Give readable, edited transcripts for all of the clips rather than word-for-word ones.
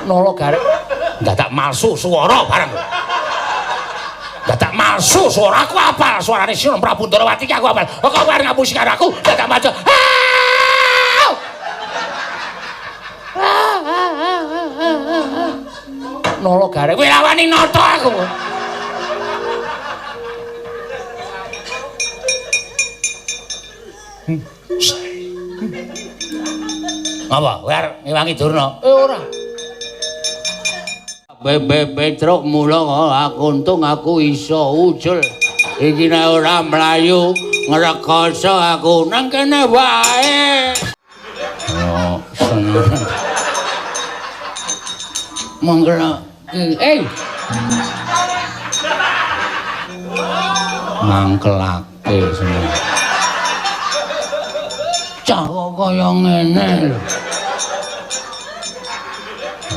Nolo gareng dadak malsu swara bareng. Dadak malsu swara aku apal suarane Sinom Prabu Ndorowati ki aku apal. Kok kowe arep ngapusi karo aku dadak maca. Nolo gareng kowe lawani nata aku. Apa? Kowe arep ngewangi Durna? Ora. Bebe Petruk mula aku untung aku iso ujul. Iki nek ora mlayu ngrekoso aku nang kene wae. Oh, seneng. Monggo. Mangkelake seneng. Cah kok kaya ngene lho.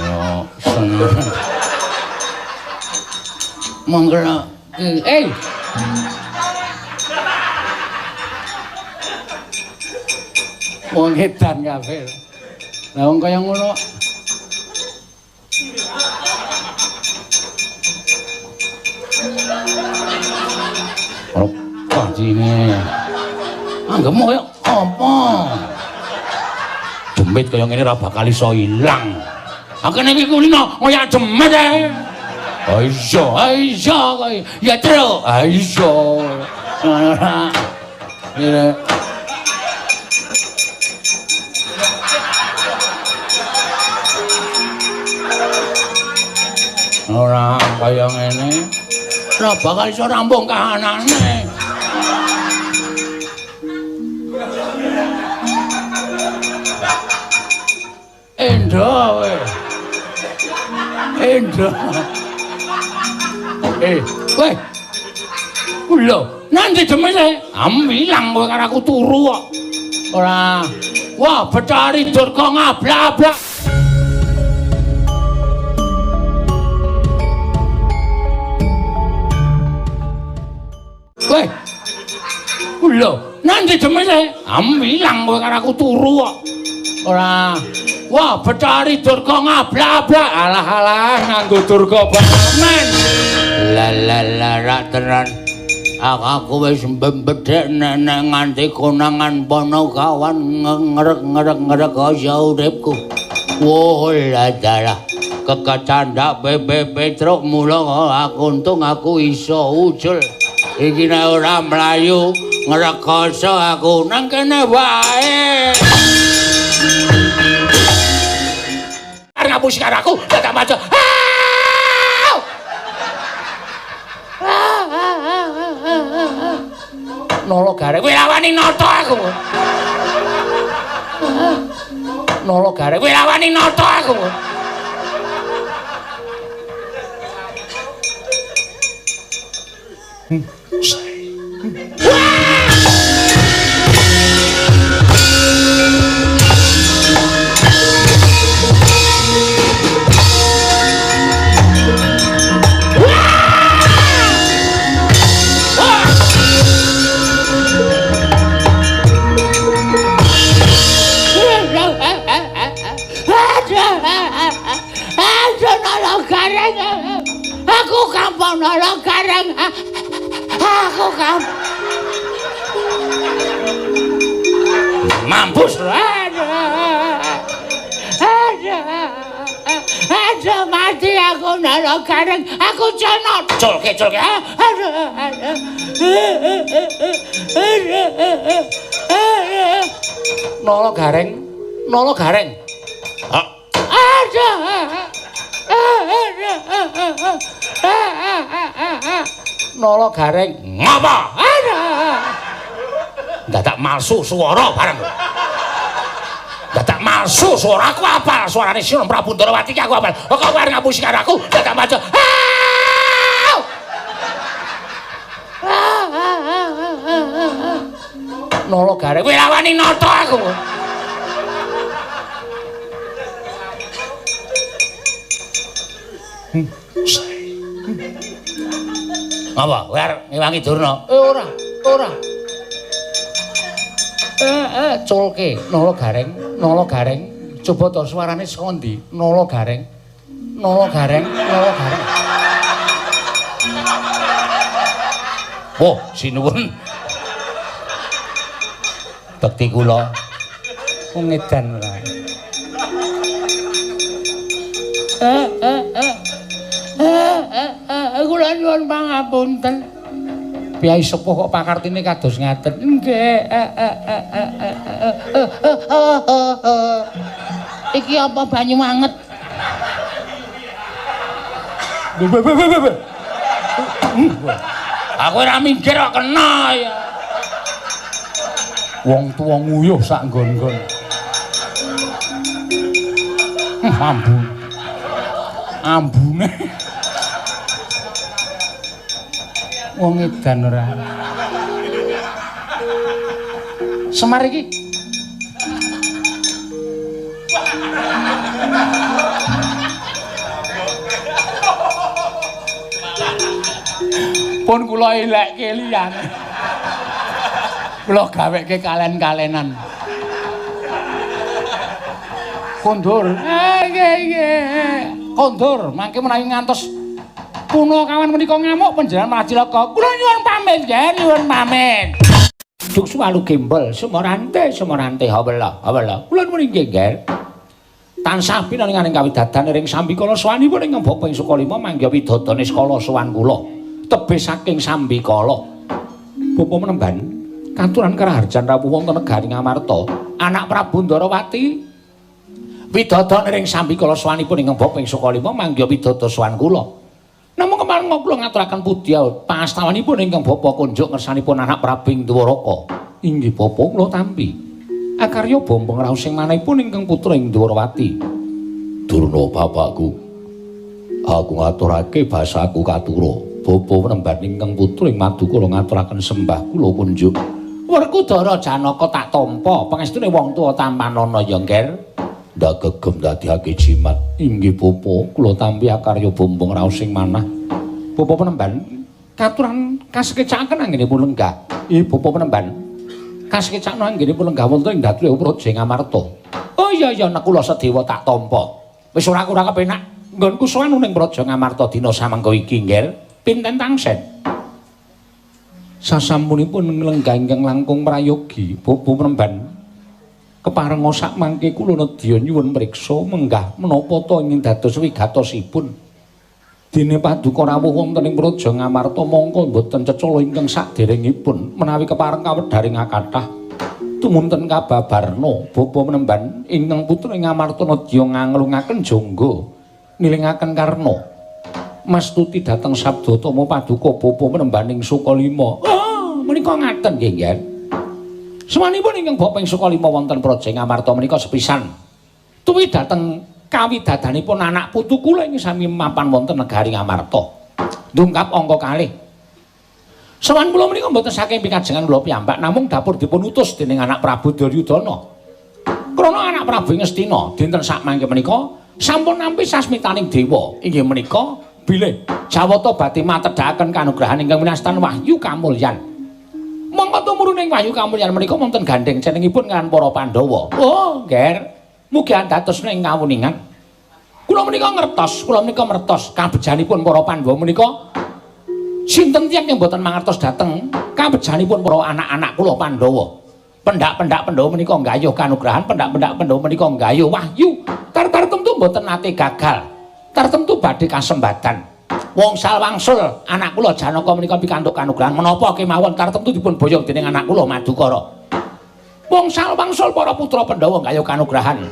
Oh, seneng. Monggo. Wong edan kabeh. Lah wong kaya ngono. Apa jine? Anggemu kaya apa? Demit kaya ngene ora bakal iso ilang. Aku nek iki kulino kaya demit ae. Iya, iya kowe. Ya truk. Iya. Ora. Ora kaya ngene. Ora bakal iso rampung kahanane. Endra kowe. Endra. Kowe. Lho, nanti demene ilang kowe karo aku turu kok. Ora. Wah, Bathari Durga ngablak-ablak. Kowe. Lho, nanti demene ilang kowe karo aku turu kok. Ora. Wah, Bathari Durga ngablak-ablak. Alah-alah nganggo Durga banget. La la la rak tenan. Aku wis mbedhek nek nganti konangan Ponokawan ngerek-ngerek kaya uripku. Wah, la dalah. Kekecandak Bebe Petruk mula aku untung aku iso ujul. Iki nek ora mlayu ngrekoso aku nang kene wae. Arep ngapusi karo aku dadak maca. Nolo gareng kowe lawani nata aku. Nolo gareng kowe lawani nata aku. Aku kampung nolo gareng. Aku kampung. Mampus. Aduh, mati aku nolo gareng. Aku cenot. Culke, culke. Aduh, aduh. Nolo gareng. Nolo gareng. Aduh. Nolo gareng ngapa? Dadak malsu swara bareng. Dadak malsu swara aku apal suarane Sinom Prabu Ndorowati ki aku apal. Kok kowe arep ngapusi karo aku dadak maca. Nolo gareng kowe lawani nata aku. Apa? Kowe arep ngewangi Durna? Ora, ora. Culke, nolo gareng, nolo gareng. Coba to suarane saka ndi? Nala Gareng. Nala Gareng, Nala Gareng. Wah, sinuwun. Bekti kula. Wong edan ora. Kula nyuwun pangapunten. Piyai sepuh kok pakartine kados ngaten. Nggih. Iki apa banyu anget? Aku ora minggir kok kena ya. Wong tuwa nguyuh sak nggon-nggon. Mambu. Ambune. Wong edan ora. Semar iki. Pun kula elekke liyane. Kula gaweke kalen-kalenan. Kondur. Nggih, nggih. Kondur, mangke menawi ngantos punakawan menika ngamuk panjenengan malah cilaka. Kula nyuwun pamit, nggih, nyuwun pamit. Duk suwalu gembel, sumorante, sumorante hawela, hawela. Kula nuwun inggih, nggih. Tansah pinaringan ing kawidadan ring sambikala sowanipun ing Bapa ing Sukalima mangga widodane skala sowan kula. Tebih saking sambikala. Bapa menemban katuran karaharjan rawuh wonten negari Ngamarta, anak Prabu Ndarawati widodane ring sambikala sowanipun ing Bapa ing Sukalima mangga widodane sowan kula. Namung kepareng kula ngaturaken pudya pangastawanipun ingkang Bapa kunjuk ngersanipun anak Prabu ing Dwaraka. Inggih Bapa kula tampi. Akarya bombong raos sing manahipun ingkang putra ing Dwarawati. Durna bapakku, aku ngaturake basaku katura. Bapa menemban ingkang putra ing Madukara ngaturaken sembah kula kunjuk. Werkudara Janaka tak tampa pangestune wong tuwa tampanana ya, Ngger. Ndak gegem dadihake jimat. Inggih Bapa, kula tampi akarya bombong raos sing manah. Bapa penemban katuran kasekecakaken anggenipun lenggah. Ih Bapa penemban kasekecakno anggenipun lenggah wonten ing Datulya Praja Ngamarta. Oh iya iya nek kula sedewa tak tampa. Wis ora kurang kepenak nggonku sowan ning Praja Ngamarta dina samangka iki, Ngger. Pinten tangsen? Sasampunipun lenggah ingkang langkung prayogi, Bapa penemban keparenga sak mangke kula nedya nyuwun mriksa menggah menapa ta ingin dados wigatosipun. Dene paduka rawuh wonten ing Praja Ngamarta mongko mboten cecala ingkang saderengipun menawi kepareng kawedharing kathah tumunten kababarna. Bapa menemban ingkang putra ing Ngamarta nedya nganglungaken jangga nilingaken karna mastuti dhateng sabdatama paduka bapa menemban ing Sukalima. Oh, menika ngaten nggih, Nggih. Semanipun ingkang Bapa ing Sukalima wonten Praja Ngamarta menika sepisan tuwi dhateng kawidadanipun anak putu kula ing sami mapan wonten negari Ngamarta. Ndungkap angka kalih. Sowan kula menika mboten saking pikajengan kula piyambak namung dapur dipun utus dening anak Prabu Duryudana. Krana anak Prabu Ngastina dinten sakmangke menika sampun nampi sasmitaning dewa inggih menika bilih Jawata badhe matedhakaken kanugrahan ingkang winastan wahyu kamulyan. Mongko tumurun ing wahyu kamulyan menika wonten gandheng cenengipun kaliyan para Pandhawa. Oh, Ngger. Mugi andados ing kawuningan. Kula menika ngertos, kula menika mertos kabejanipun para Pandhawa menika sinten tiyang ingkang boten mangertos dhateng kabejanipun para anak-anak kula Pandhawa. Pendak-pendak Pandhawa menika nggayuh kanugrahan, pendak-pendak Pandhawa menika nggayuh wahyu. Tartemtu mboten nate gagal. Tartemtu badhe kasembadan. Wong salwangsul anak kula Janaka menika pikantuk kanugrahan menapa kemawon tartemtu dipun boyong dening anak kula Madukara. Wong salwangsul para putra Pandhawa nggayuh kanugrahan.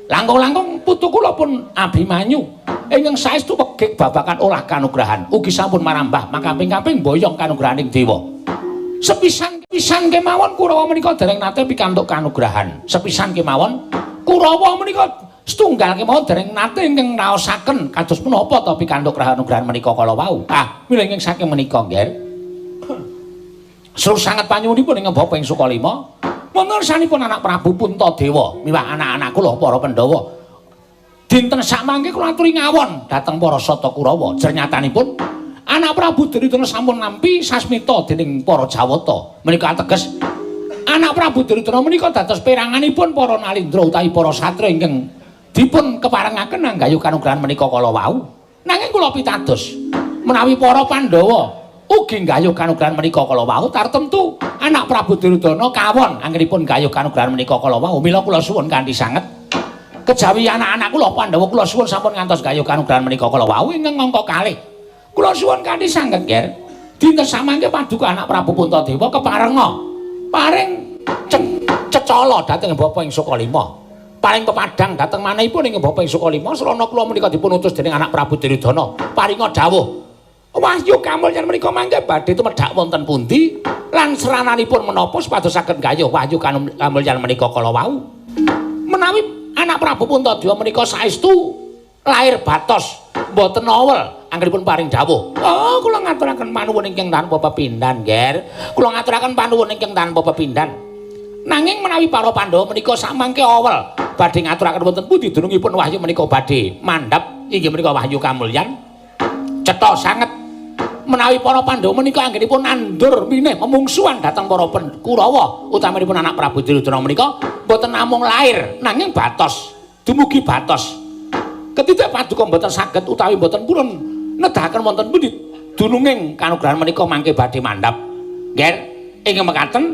Langkung-langkung putu kula pun Abimanyu ingkang saestu wegik babagan olah kanugrahan ugi sampun marambah makaping-kaping boyong kanugrahaning dewa. Sepisan kemawon Kurawa menika dereng nate pikantuk kanugrahan. Sepisan kemawon Kurawa menika setunggal kemawon dereng nate ingkang raosaken kados menapa ta pikantuk kanugrahan menika kala wau. Ah, mila ingkang saking menika, Ngger. Seru sanget panyuwunipun ingkang Bapa ing Sukalima. Wonten sanipun anak Prabu Puntadewa miwah anak-anak kula para Pandhawa. Dinten sakmangke kula aturi ngawon dhateng para Sata Kurawa. Jernyatanipun anak Prabu Duryudana sampun nampi sasmita dening para Jawata. Menika ateges anak Prabu Duryudana menika dados peranganipun para Nalindra utawi para satriya ingkang Dipun keparengaken anggayuh kanugrahan menika kala wau. Nanging kula pitados, menawi para Pandhawa ugi nggayuh kanugrahan menika kala wau, tartemtu anak Prabu Duryudana kawon anggenipun nggayuh kanugrahan menika kala wau. Mila kula suwun kanthi sanget kejawi anak-anak kula Pandhawa kula suwun sampun ngantos nggayuh kanugrahan menika kala wau ingkang angka kalih. Kula suwun kanthi sanget, Ger. Dinten samangke paduka anak Prabu Puntadewa keparenga paring cecala dhateng Bapa ing Sukalima. Paring pepadhang dhateng manahipun ing Bapa ing Sukalima srana kula menika dipun utus dening anak Prabu Duryudana paringa dawuh wahyu kamulyan menika mangke badhe tumedhak wonten pundi lan srananipun menapa supados saged gayuh wahyu kamulyan menika kala wau. Menawi anak Prabu Puntadewa menika saestu lair batos mboten awel anggenipun paring dawuh. Oh, kula ngaturaken panuwun ingkang tanpa pepindhan, Ger. Kula ngaturaken panuwun ingkang tanpa pepindhan. Nanging menawi para Pandhawa menika samangke awel badhe ngaturaken wonten pundi dunungipun wahyu menika badhe mandhap inggih menika wahyu kamulyan. Cetha sanget menawi para Pandhawa menika anggenipun nandur winih memungsuhan dhateng para Kurawa utamanipun anak Prabu Duryudana menika mboten namung lair nanging batos, dumugi batos. Ketidak paduka mboten saged utawi mboten purun nedahaken wonten pundi dununging kanugrahan menika mangke badhe mandhap. Nger, ingkang mekaten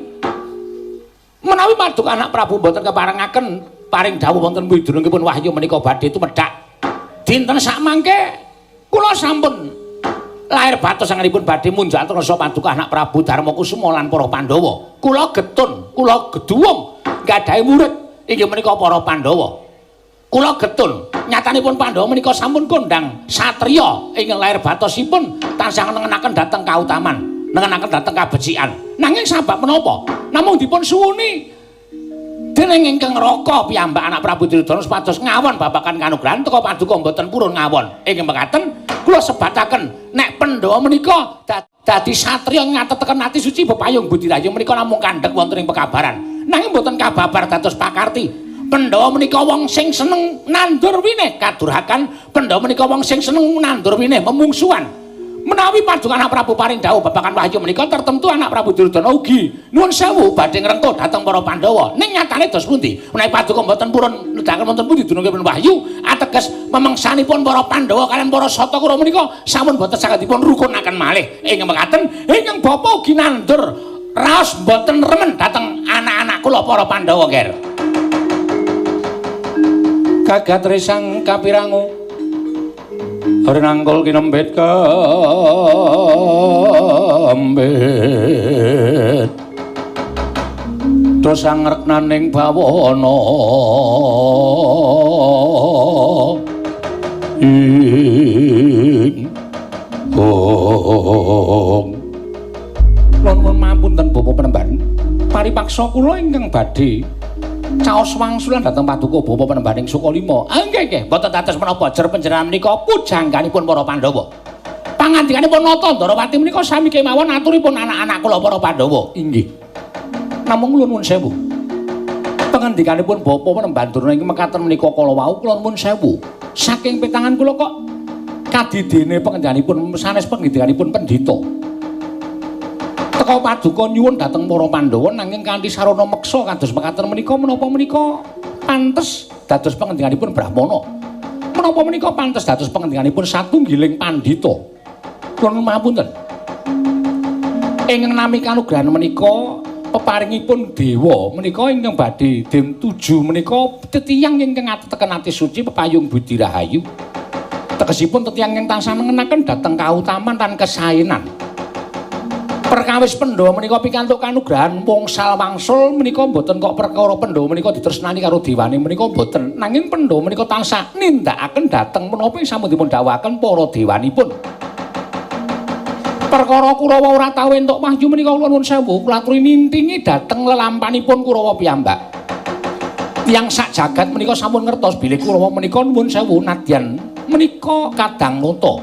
menawi paduka anak Prabu mboten keparengaken paring dawuh wonten pundi dunungipun wahyu menika badhe tumedhak. Dinten sakmangke kula sampun lair batos anggenipun badhe munjak rasa paduka anak Prabu Darmakusuma lan para Pandhawa. Kula getun, kula geduwung nggadahi murid inggih menika para Pandhawa. Kula getun nyatanipun Pandhawa menika sampun kondhang satriya ingkang lair batosipun tansah nengenaken dhateng kautaman, nengenaken dhateng kabecikan. Nanging sabab menapa? Namung dipun suwuni dening ingkang Raka piyambak anak Prabu Duryudana supados ngawon babagan kanugrahan teka paduka mboten purun ngawon. Ingkang mekaten kula sebataken nek Pandhawa menika dadi satriya ngateteken ati suci bepayung budi rahayu menika namung kandhek wonten ing pekabaran. Nanging mboten kababar dados pakarti. Pandhawa menika wong sing seneng nandur winih kadurhakan, Pandhawa menika wong sing seneng nandur winih memungsuhan. Menawi paduka anak Prabu paring dawuh babagan wahyu menika tertentu anak Prabu Duryudana ugi nuwun sewu badhe ngrengkuh dhateng para Pandhawa. Ning nyatane dos pundi? Menawi paduka mboten purun nedahaken wonten pundi dunungipun wahyu ateges memengsanipun para Pandhawa kaliyan para Sata Kurawa menika sampun boten saged dipun rukunaken malih. Ingkang mekaten ingkang bapa ugi nandur raos mboten remen dhateng anak-anak kula para Pandhawa, Ger. Kagat resang kapirangu renangkul kinembet kambet dosa ngreknaning bawana ing ong. Nuwun mapunten Bapak Penemban, paripaksa kula ingkang badhe caos wangsulan dhateng paduka Bapak Penemban ing Sukalima. Ah nggih nggih, mboten dados menapa jer panjenengan menika pujangganipun para Pandhawa. Pangandikanipun Nata Ndarawati menika sami kemawon aturipun anak-anak kula para Pandhawa. Inggih. Namung kula nuwun sewu. Pangandikanipun Bapak Penemban Durna ing mekaten menika kala wau kula nuwun sewu. Saking petangan kula kok kadidene pangandikanipun sanes pangandikanipun pendhita. Teka paduka nyuwun dhateng para Pandhawa nanging kanthi sarana meksa kados mekaten menika menapa menika pantes dados pangandikanipun Brahmana. Menapa menika pantes dados pangandikanipun satunggiling pandhita. Kula nuwun mapunten. Ingkang nami kanugrahan menika peparingipun dewa menika ingkang badhe den tuju menika tetiyang ingkang ateteken ati suci pepayung budi rahayu. Tegesipun tetiyang ingkang tansah nengenaken dhateng kautaman lan kesaenan. Perkawis Pandhawa menika pikantuk kanugrahan wongsal wangsul menika mboten kok perkara Pandhawa menika ditresnani karo dewane menika mboten, nanging Pandhawa menika tansah nindakaken dhateng menapa ing sampun dipun dawuhaken para dewanipun. Perkara Kurawa ora tau entuk wahyu menika kula nuwun sewu kula aturi nintingi dhateng lelampanipun Kurawa piyambak. Tiyang sak jagat menika sampun ngertos bilih Kurawa menika nuwun sewu nadyan menika kadang nata.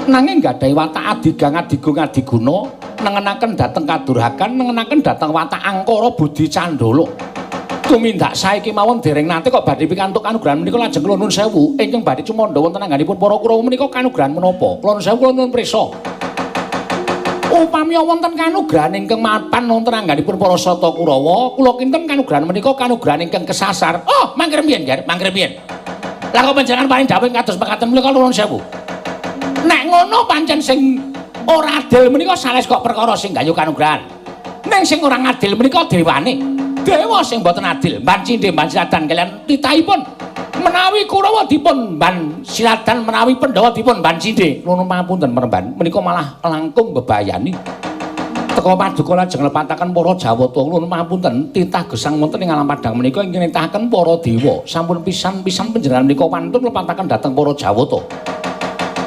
Nanging nggadahi watak adigang adigung adiguna nengenaken dhateng kadurhakan, nengenaken dhateng watak angkara budi candala. Tumindak sae kemawon dereng nate kok badhe pikantuk kanugrahan menika lajeng kula nuwun sewu ingkang badhe cumandha wonten angganipun para Kurawa menika kanugrahan menapa? Kula nuwun sewu kula nuwun prisa. Upami wonten kanugrahan ingkang mapan wonten angganipun para Sata Kurawa, kula kinten kanugrahan menika kanugrahan ingkang kesasar. Oh, mangke rumiyin, Ger, mangke rumiyin. Lah kok panjenengan paring dawuh kados mekaten menika nuwun sewu. Nek ngono pancen sing ora adil menika sanes kok perkara sing gayuh kanugrahan. Ning sing ora adil menika dewane. Dewa sing mboten adil, mban cindhe mban siladan kaliyan titahipun. Menawi Kurawa dipun mban siladan, menawi Pandhawa dipun mban cindhe. Nuwun pangapunten Penemban, menika malah langkung bebayani. Teka paduka lajeng lepataken para Jawata. Nuwun pangapunten, titah gesang wonten ing alam padhang menika ingkang nitahaken para dewa. Sampun pisan-pisan panjenengan menika wantun lepataken dhateng para Jawata.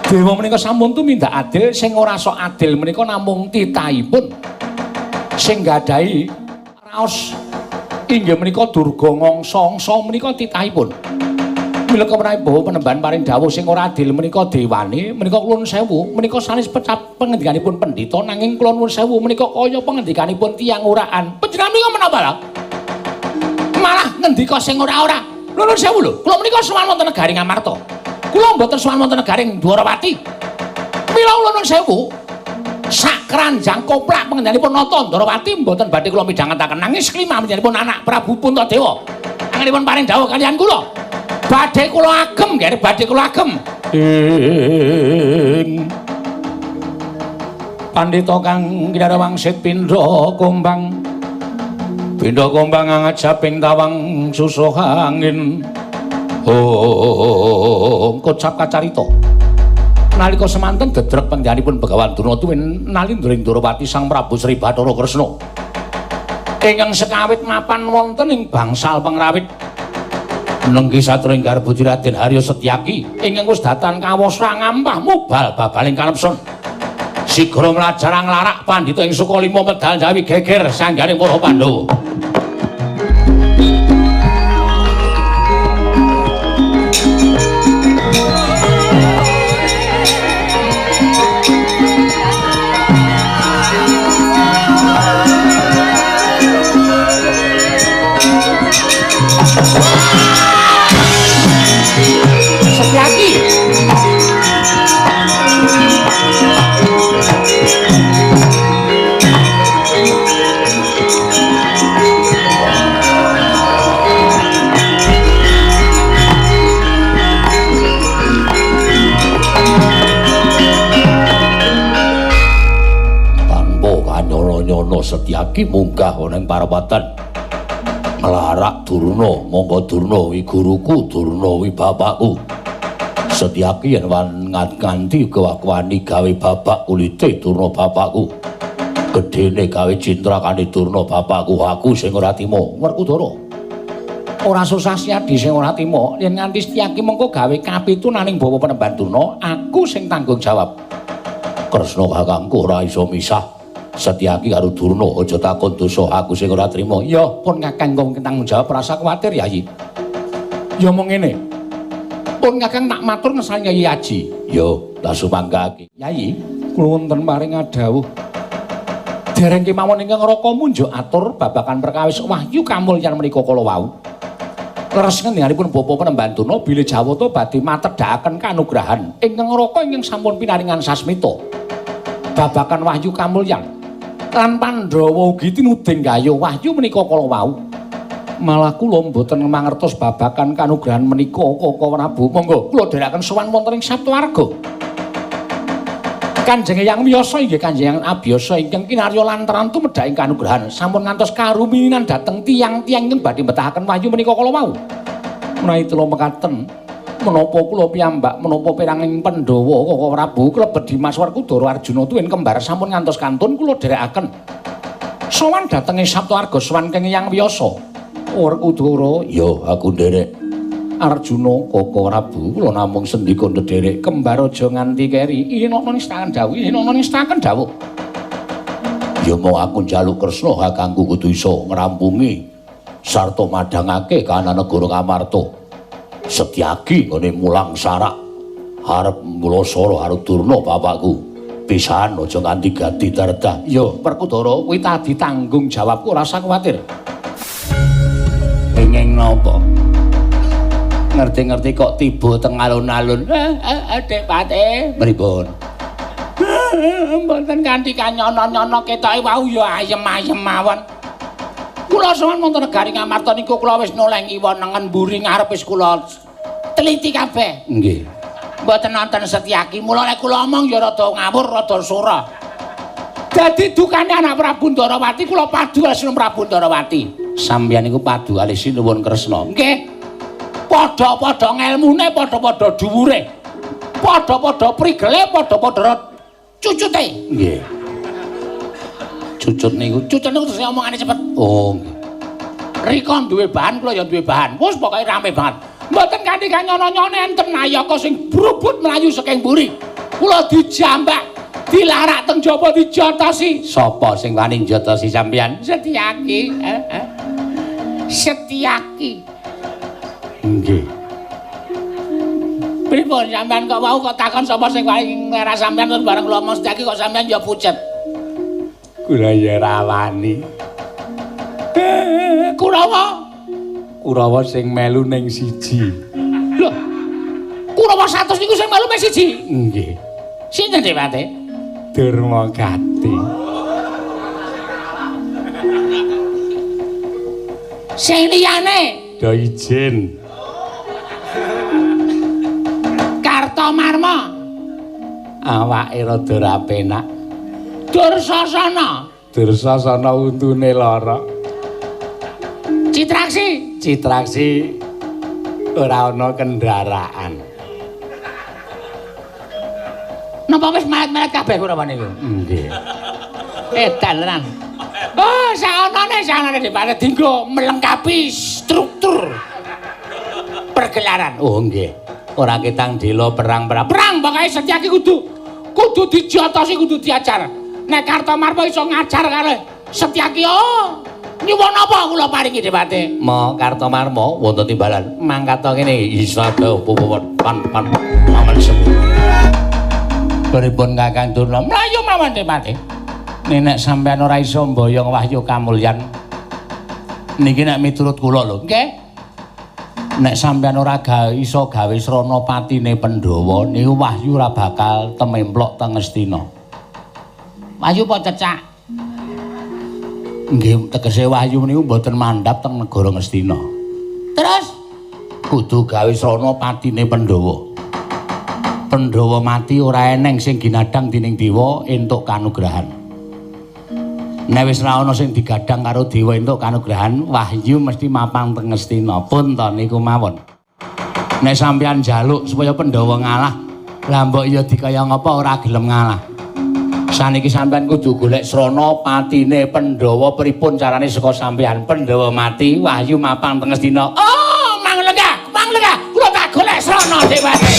Dewa menika sampun tumindak adil, sing ora sok adil menika namung titahipun. Sing gadahi raos inggih menika Durga ngangsa-angsa menika titahipun. Mila menawi bawa Penemban paring dawuh sing ora adil menika dewane, menika kula nuwun sewu, menika sanes pecap pengendikanipun pendhita, nanging kula nuwun sewu menika kaya pengendikanipun tiyang uraan. Panjenengan menika menapa lho? Malah ngendika sing ora-ora. Nuwun sewu lho, kula menika sowan wonten negari Ngamarta. Kula mboten sowan wonten negari Dwarawati. Mila kula nuwun sewu, sak keranjang koplak pengendikanipun Nata Ndrawati mboten badhe kula midhangetaken, nanging seklima panjenenganipun anak Prabu Puntadewa. Anggenipun paring dawuh kaliyan kula. Badhe kula agem, nggih, badhe kula agem. Ing pandhita kang kinara wangsit pindha kumbang. Pindha kumbang ngajaping tawang susuh angin. Oh, kocap kacarita. Nalika semanten dedrek panggenipun Begawan Durna tuwin nalindring Ndrawati Sang Prabu Sri Bathara Kresna. Ingkang sekawit mapan wonten ing bangsal pangrawit. Nengki satringgar Budi Raden Haryo Setyaki ingkang wis datan kawasa ngampah mubal babaling kanepson. Sigra mlajar nglarak pandhita ing Sukalima medal jawi geger sanggaring para Pandhawa. Setyaki. Tanpa kanyono-nyono Setyaki munggah ana ing parapatan. Nglarak Durna, monggo Durna wi guruku, Durna wi bapakku. Setyaki yen nganti kewani gawe babak kulite Durna bapakku. Gedene gawe cintrakane Durna bapakku, aku sing ora timo. Werkudara. Ora susah Setyadi sing ora timo, yen nganti Setyaki mengko gawe kapitu naning bawa Penemban Durna, aku sing tanggung jawab. Kresna kakangku ora iso misah. Setyaki karo Durna aja takon dosa, aku sing ora trima. Ya pun kakang kong tanggung jawab, rasa kuwatir Yayi. Ya mung ngene. Pun kakang tak matur ngesane Yayi Aji. Ya, tak sumanggake. Yayi, kula wonten paring adhawuh. Dereng kemawon ingkang Raka munjuk atur babagan perkawis wahyu kamulyan menika kala wau. Leres ngendikanipun Bapak Penemban Durna bilih Jawata badhe matedhakaken kanugrahan ingkang Raka ingkang sampun pinaringan sasmita. Babagan wahyu kamulyan lan Pandhawa ugi tinuding gayuh wahyu menika kala wau. Malah kula mboten mangertos babagan kanugrahan menika Kaka Prabu. Monggo kula dherekaken sowan wonten ing Saptawarga. Kanjeng Eyang Wiyasa inggih Kanjeng Eyang Abiyasa ingkang kinarya lantaran tumedhak ing kanugrahan sampun ngantos karuminan dhateng tiyang-tiyang ingkang badhe mbetahaken wahyu menika kala wau. Menawi tela mekaten menapa kula piyambak menapa peranging Pandhawa Kaka Prabu klebet Dimas Werkudara Arjuna tuwin kembar sampun ngantos kantun kula dherekaken sowan dhateng ing Saptawarga sowan Kang Eyang Wiyasa. Werkudara, ya aku nderek. Arjuna Kaka Prabu kula namung sendika ndherek kembar aja nganti keri. Yen ana nistakaken dawuh, yen ana nistakaken dawuh. Ya mau aku njaluk Kresna kakangku kudu iso ngrampungi sarta madhangake kahanan negara Ngamarta. Setyaki nggone mulang sarak arep mulasara karo Durna bapakku. Pisan aja nganti gati dardah. Ya Werkudara kuwi tadi tanggung jawabku, ora usah kuwatir. Penging napa? Ngerti-ngerti kok tiba teng alun-alun. Dik Patih, pripun? Mboten kanthi kanyono-nyono ketoke wau ya ayem-ayem mawon. Kula sowan wonten negari Ngamarta niku kula wis noleh ngiwa nengen mburi ngarep wis kula Teliti kabeh. Nggih. Mboten nonton Setyaki, mula nek kula omong ya rada ngawur, rada sora. Dadi dukane anak Prabu Ndarawati kula padu kalih Sinuwun Prabu Ndarawati. Sampeyan niku padu kalih Sinuwun Kresna. Nggih. Padha-padha ngelmune, padha-padha dhuwure. Padha-padha prigele, padha-padha cucute. Nggih. Cucut niku, cucut niku terus omongane cepet. Oh, nggih. Rika duwe bahan, kula ya duwe bahan. Wis pokoke rame banget. Mboten kanthi kanyono-nyone enten nayaka sing brubut mlayu saking mburi. Kula dijambak, dilarak teng jaba dijotosi. Sapa sing wani njotosi sampeyan? Setyaki. Setyaki. Nggih. Pripun sampeyan kok wau kok takon sapa sing wani nglerak sampeyan terus bareng kula omong Setyaki kok sampeyan ya pucet. Kula ya ra wani. Kurawa. Kurawa sing melu ning siji. Lho. Kurawa 100 niku sing melu mung siji. Nggih. Sinten dhewate? Durmagati. Sing liyane do izin. Kartomarma. Awake rada ra penak. Dursasana. Dursasana untune lara. Citraksi. Citraksi ora ana kendaraan. Napa wis malet-malet kabeh Kurawa niku? Nggih. Edan tenan. Oh, saonane dipane dinggo melengkapi struktur pergelaran. Oh, nggih. Ora ketang dela perang-perang. Perang pokoke Setyaki kudu dijotosi, kudu diajar. Nek Kartomarma iso ngajar karo Setyaki, oh. Nyuwun apa kula paringi dhewate? Ma Kartomarma wonten timbalan. Mangkat ngene isada pan pan paman sepuh. Pripun Kakang Durna? Mlayu mawon dhewate. Nek sampeyan ora iso mboyong wahyu kamulyan. Niki nek miturut kula lho. Nggih. Nek sampeyan ora iso gawe srana patine Pandhawa niku wahyu ora bakal tememplok teng Ngastina. Wahyu apa cecak? Nggih, tegese wahyu niku mboten mandhap teng negara Ngastina. Terus kudu gawe srana patine Pandhawa. Pandhawa mati ora eneng sing ginadhang dening dewa entuk kanugrahan. Nek wis ra ana sing digadhang karo dewa entuk kanugrahan, wahyu mesti mapang teng Ngastina. Pun ta niku mawon. Nek sampeyan njaluk supaya Pandhawa ngalah, lah mbok ya dikaya ngapa ora gelem ngalah. Saniki sampeyan kudu golek srana patine Pandhawa pripun carane saka sampeyan Pandhawa mati wahyu mapang teng Ngastina. Oh, manglenggah, manglenggah, kula tak golek srana dheweke.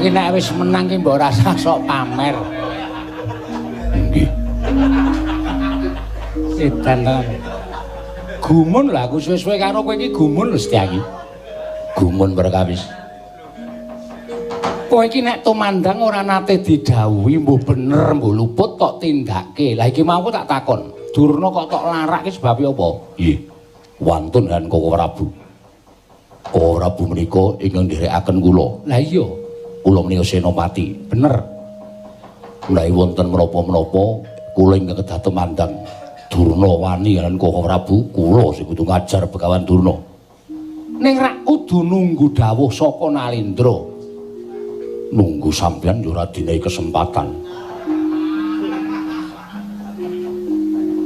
Nek wis menang ki mbok rasa sok pamer. Nggih. Edan tenan. Gumun lho aku suwe-suwe karo kowe iki gumun lho Setyaki. Gumun perkawis. Kowe iki nek tumandang ora nate didhawuhi mbuh bener mbuh luput kok tindake. Lah iki mau aku tak takon. Durna kok tok larak ki sebab apa? Nggih. Wantun han Koko Prabu. Koko Prabu menika ingkang nderekaken kula. Lah iya. Kula menika senopati, bener. Menawi wonten menapa-menapa kula ingkang kedah tumandang Durna wani lan Koko Prabu, kula sing kudu ngajar Begawan Durna. Ning rak kudu nunggu dawuh saka Nalendra. Nunggu sampeyan yo ora dinehi kesempatan.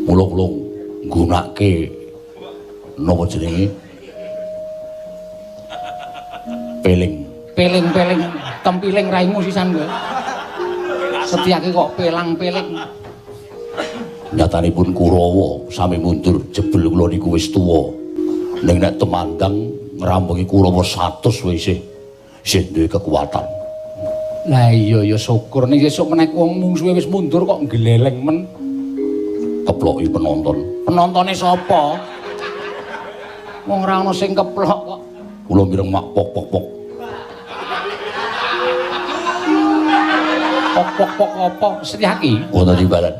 Mula kula nggunake napa jenenge? Peling. Peling-peling tempiling raimu sisan kowe. Setyaki kok pelang-peling. Nyatanipun Kurawa sami mundur jebul kula niku wis tuwa. Ning nek temandang Ngrampungi Kurawa 100 wae isih duwe kekuatan. Lah iya ya syukur ning sesuk menek wong mungsuhe wis mundur kok gleleng men. Keploki penonton. Penontone sapa? Wong ora ana sing keplok kok. Kula mireng mak pok pok pok. Pok pok pok apa? Setyaki wonten timbalan.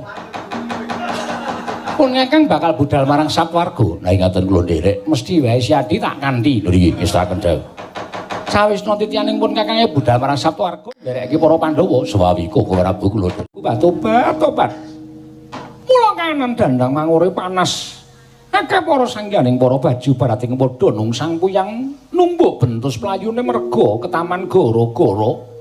Pun ngekang bakal budal marang Sapwarga. Nah ingatan kula nderek mesti wae Siadi tak kanthi. Lho niki ngestaken dawuh. Sawisna titianing pun kakange budal marang Sapwarga nderekake para Pandhawa sewawika Prabu kula. Tobat tobat. Mula kanan dandang mangure panas. Akeh para sangyaning para baju barating padha nungsang puyang numbuk bentus playune merga ketaman gara-gara.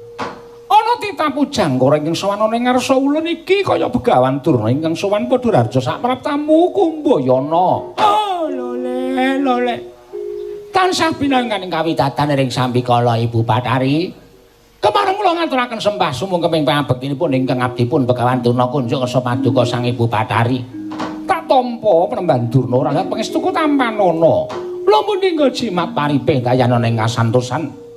Ana titah pujangkara ingkang sowan ana ing ngarsa ulun iki kaya Begawan Durna ingkang sowan padha raja sapraptamu Kumbayana. Oh lole lole. Tansah pinanganing kawidatan ring sambikala Ibu Bathari. Kemareng kula ngaturaken sembah sumungkeming pangabektinipun ingkang abdipun Begawan Durna kunjuk kersa paduka Sang Ibu Bathari. Tak tampa penemban Durna ora pangestuku tampanana. Lamun ninggal jimat paripih dayana ing kasantosan.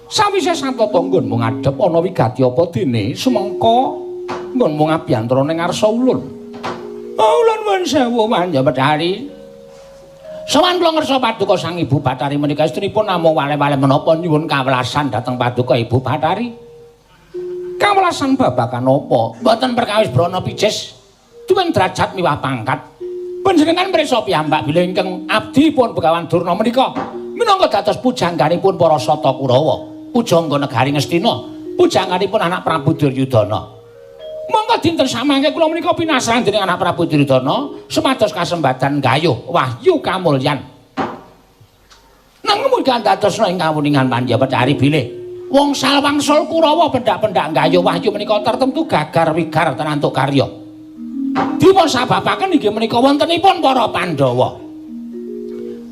Sawise satata nggonmu ngadhep ana wigati apa dene sumengka nggonmu ngabiyantara ning ngarsa ulun. Ulun nuwun sewu Manja Bathari. Sowan kula ngersa paduka Sang Ibu Bathari menika estrinipun namung wale-wale menapa nyuwun kawelasan dhateng paduka Ibu Bathari. Kawelasan babagan apa? Mboten perkawis brana pijes duwen derajat miwah pangkat. Panjenengan mrisa piyambak bilih ingkang abdi pun Begawan Durna menika minangka dados pujangganipun para Sata Kurawa. Pujangga negari Ngastina, pujangganipun anak Prabu Duryudana. Monggo dinten samangke kula menika pinasran dening anak Prabu Duryudana supados kasembadan gayuh wahyu kamulyan. Nanging mugi dadosna ing kawuningan Pandya Bathari bilih wong salwangsul Kurawa pendak-pendak gayuh wahyu menika tertentu gagar wigar tenantuk karya. Dipun sababaken inggih menika wontenipun para Pandhawa.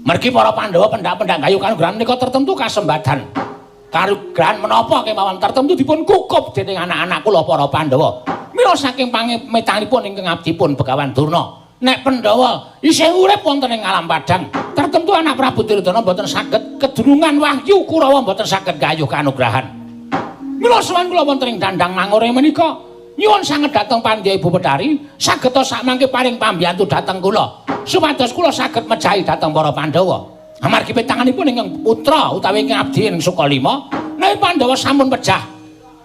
Mergi para Pandhawa pendak-pendak gayuh kanugrahan menika tertentu kasembadan. Kanugrahan menapa kemawon tertentu dipun kukup dening anak-anak kula para Pandhawa. Mila saking pangemetanipun ingkang abdipun Begawan Durna, nek Pandhawa isih urip wonten ing alam padhang, tertentu anak Prabu Duryudana mboten saged kedunungan wahyu Kurawa mboten saged gayuh kanugrahan. Mila sowan kula wonten ing dandang mangure menika nyuwun sanget dhateng Pandya Ibu Bathari sageta sakmangke paring pambiyantu dhateng kula supados kula saged mejahi dhateng para Pandhawa. Amargi petanganipun ingkang putra utawi ingkang abdi ing Sukalima, menawi Pandhawa sampun pejah,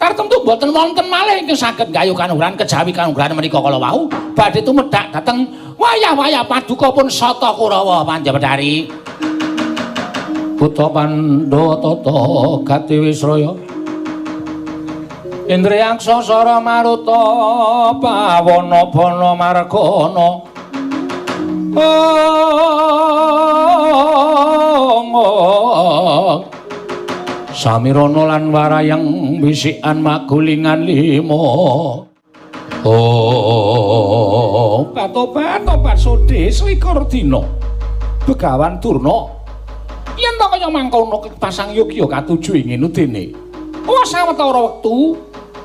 tartemtu mboten wonten malih ingkang saged gayuh kanugrahan kejawi kanugrahan menika kala wau badhe tumedhak dhateng wayah-wayah paduka pun Sata Kurawa Pandya Bathari. Putra Pandhawa tata gati wisraya Indriyaksa sara maruta pawana bana margana. Samirana lan warayang wisikan magulingan lima. Oh, tobat-tobat sodhe selikur dina. Begawan Durna yen ta kaya mangkono pasang yogya katuju ing ngene dene. Wah sawetara wektu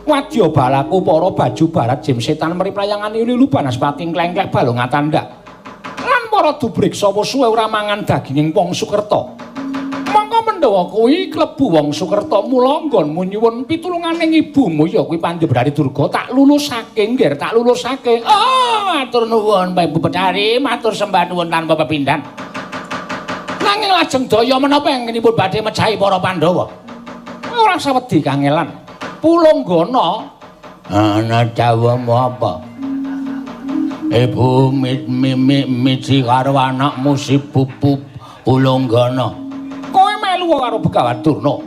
wadya balaku para baju barat jim setan mriprayangan lilu banaspati klengklek balung atandak. Lan para dubriksa suwe ora mangan daginging wong Sukerta. Mongko Pandhawa kuwi klebu wong Sukerta mula nggonmu nyuwun pitulunganing ibumu ya kuwi Pandya Bathari Durga tak lulusake nggih tak lulusake. Oh, matur nuwun Ibu Bathari, matur sembah nuwun tanpa pepindhan. Nanging lajeng daya menapa ingkangipun badhe mejahi para Pandhawa? Ora usah wedi kangelan. Pulunggana ana dawuhmu apa? Ibu miji karo anakmu si Pupu Pulunggana. Kowe melu karo Begawan Durna.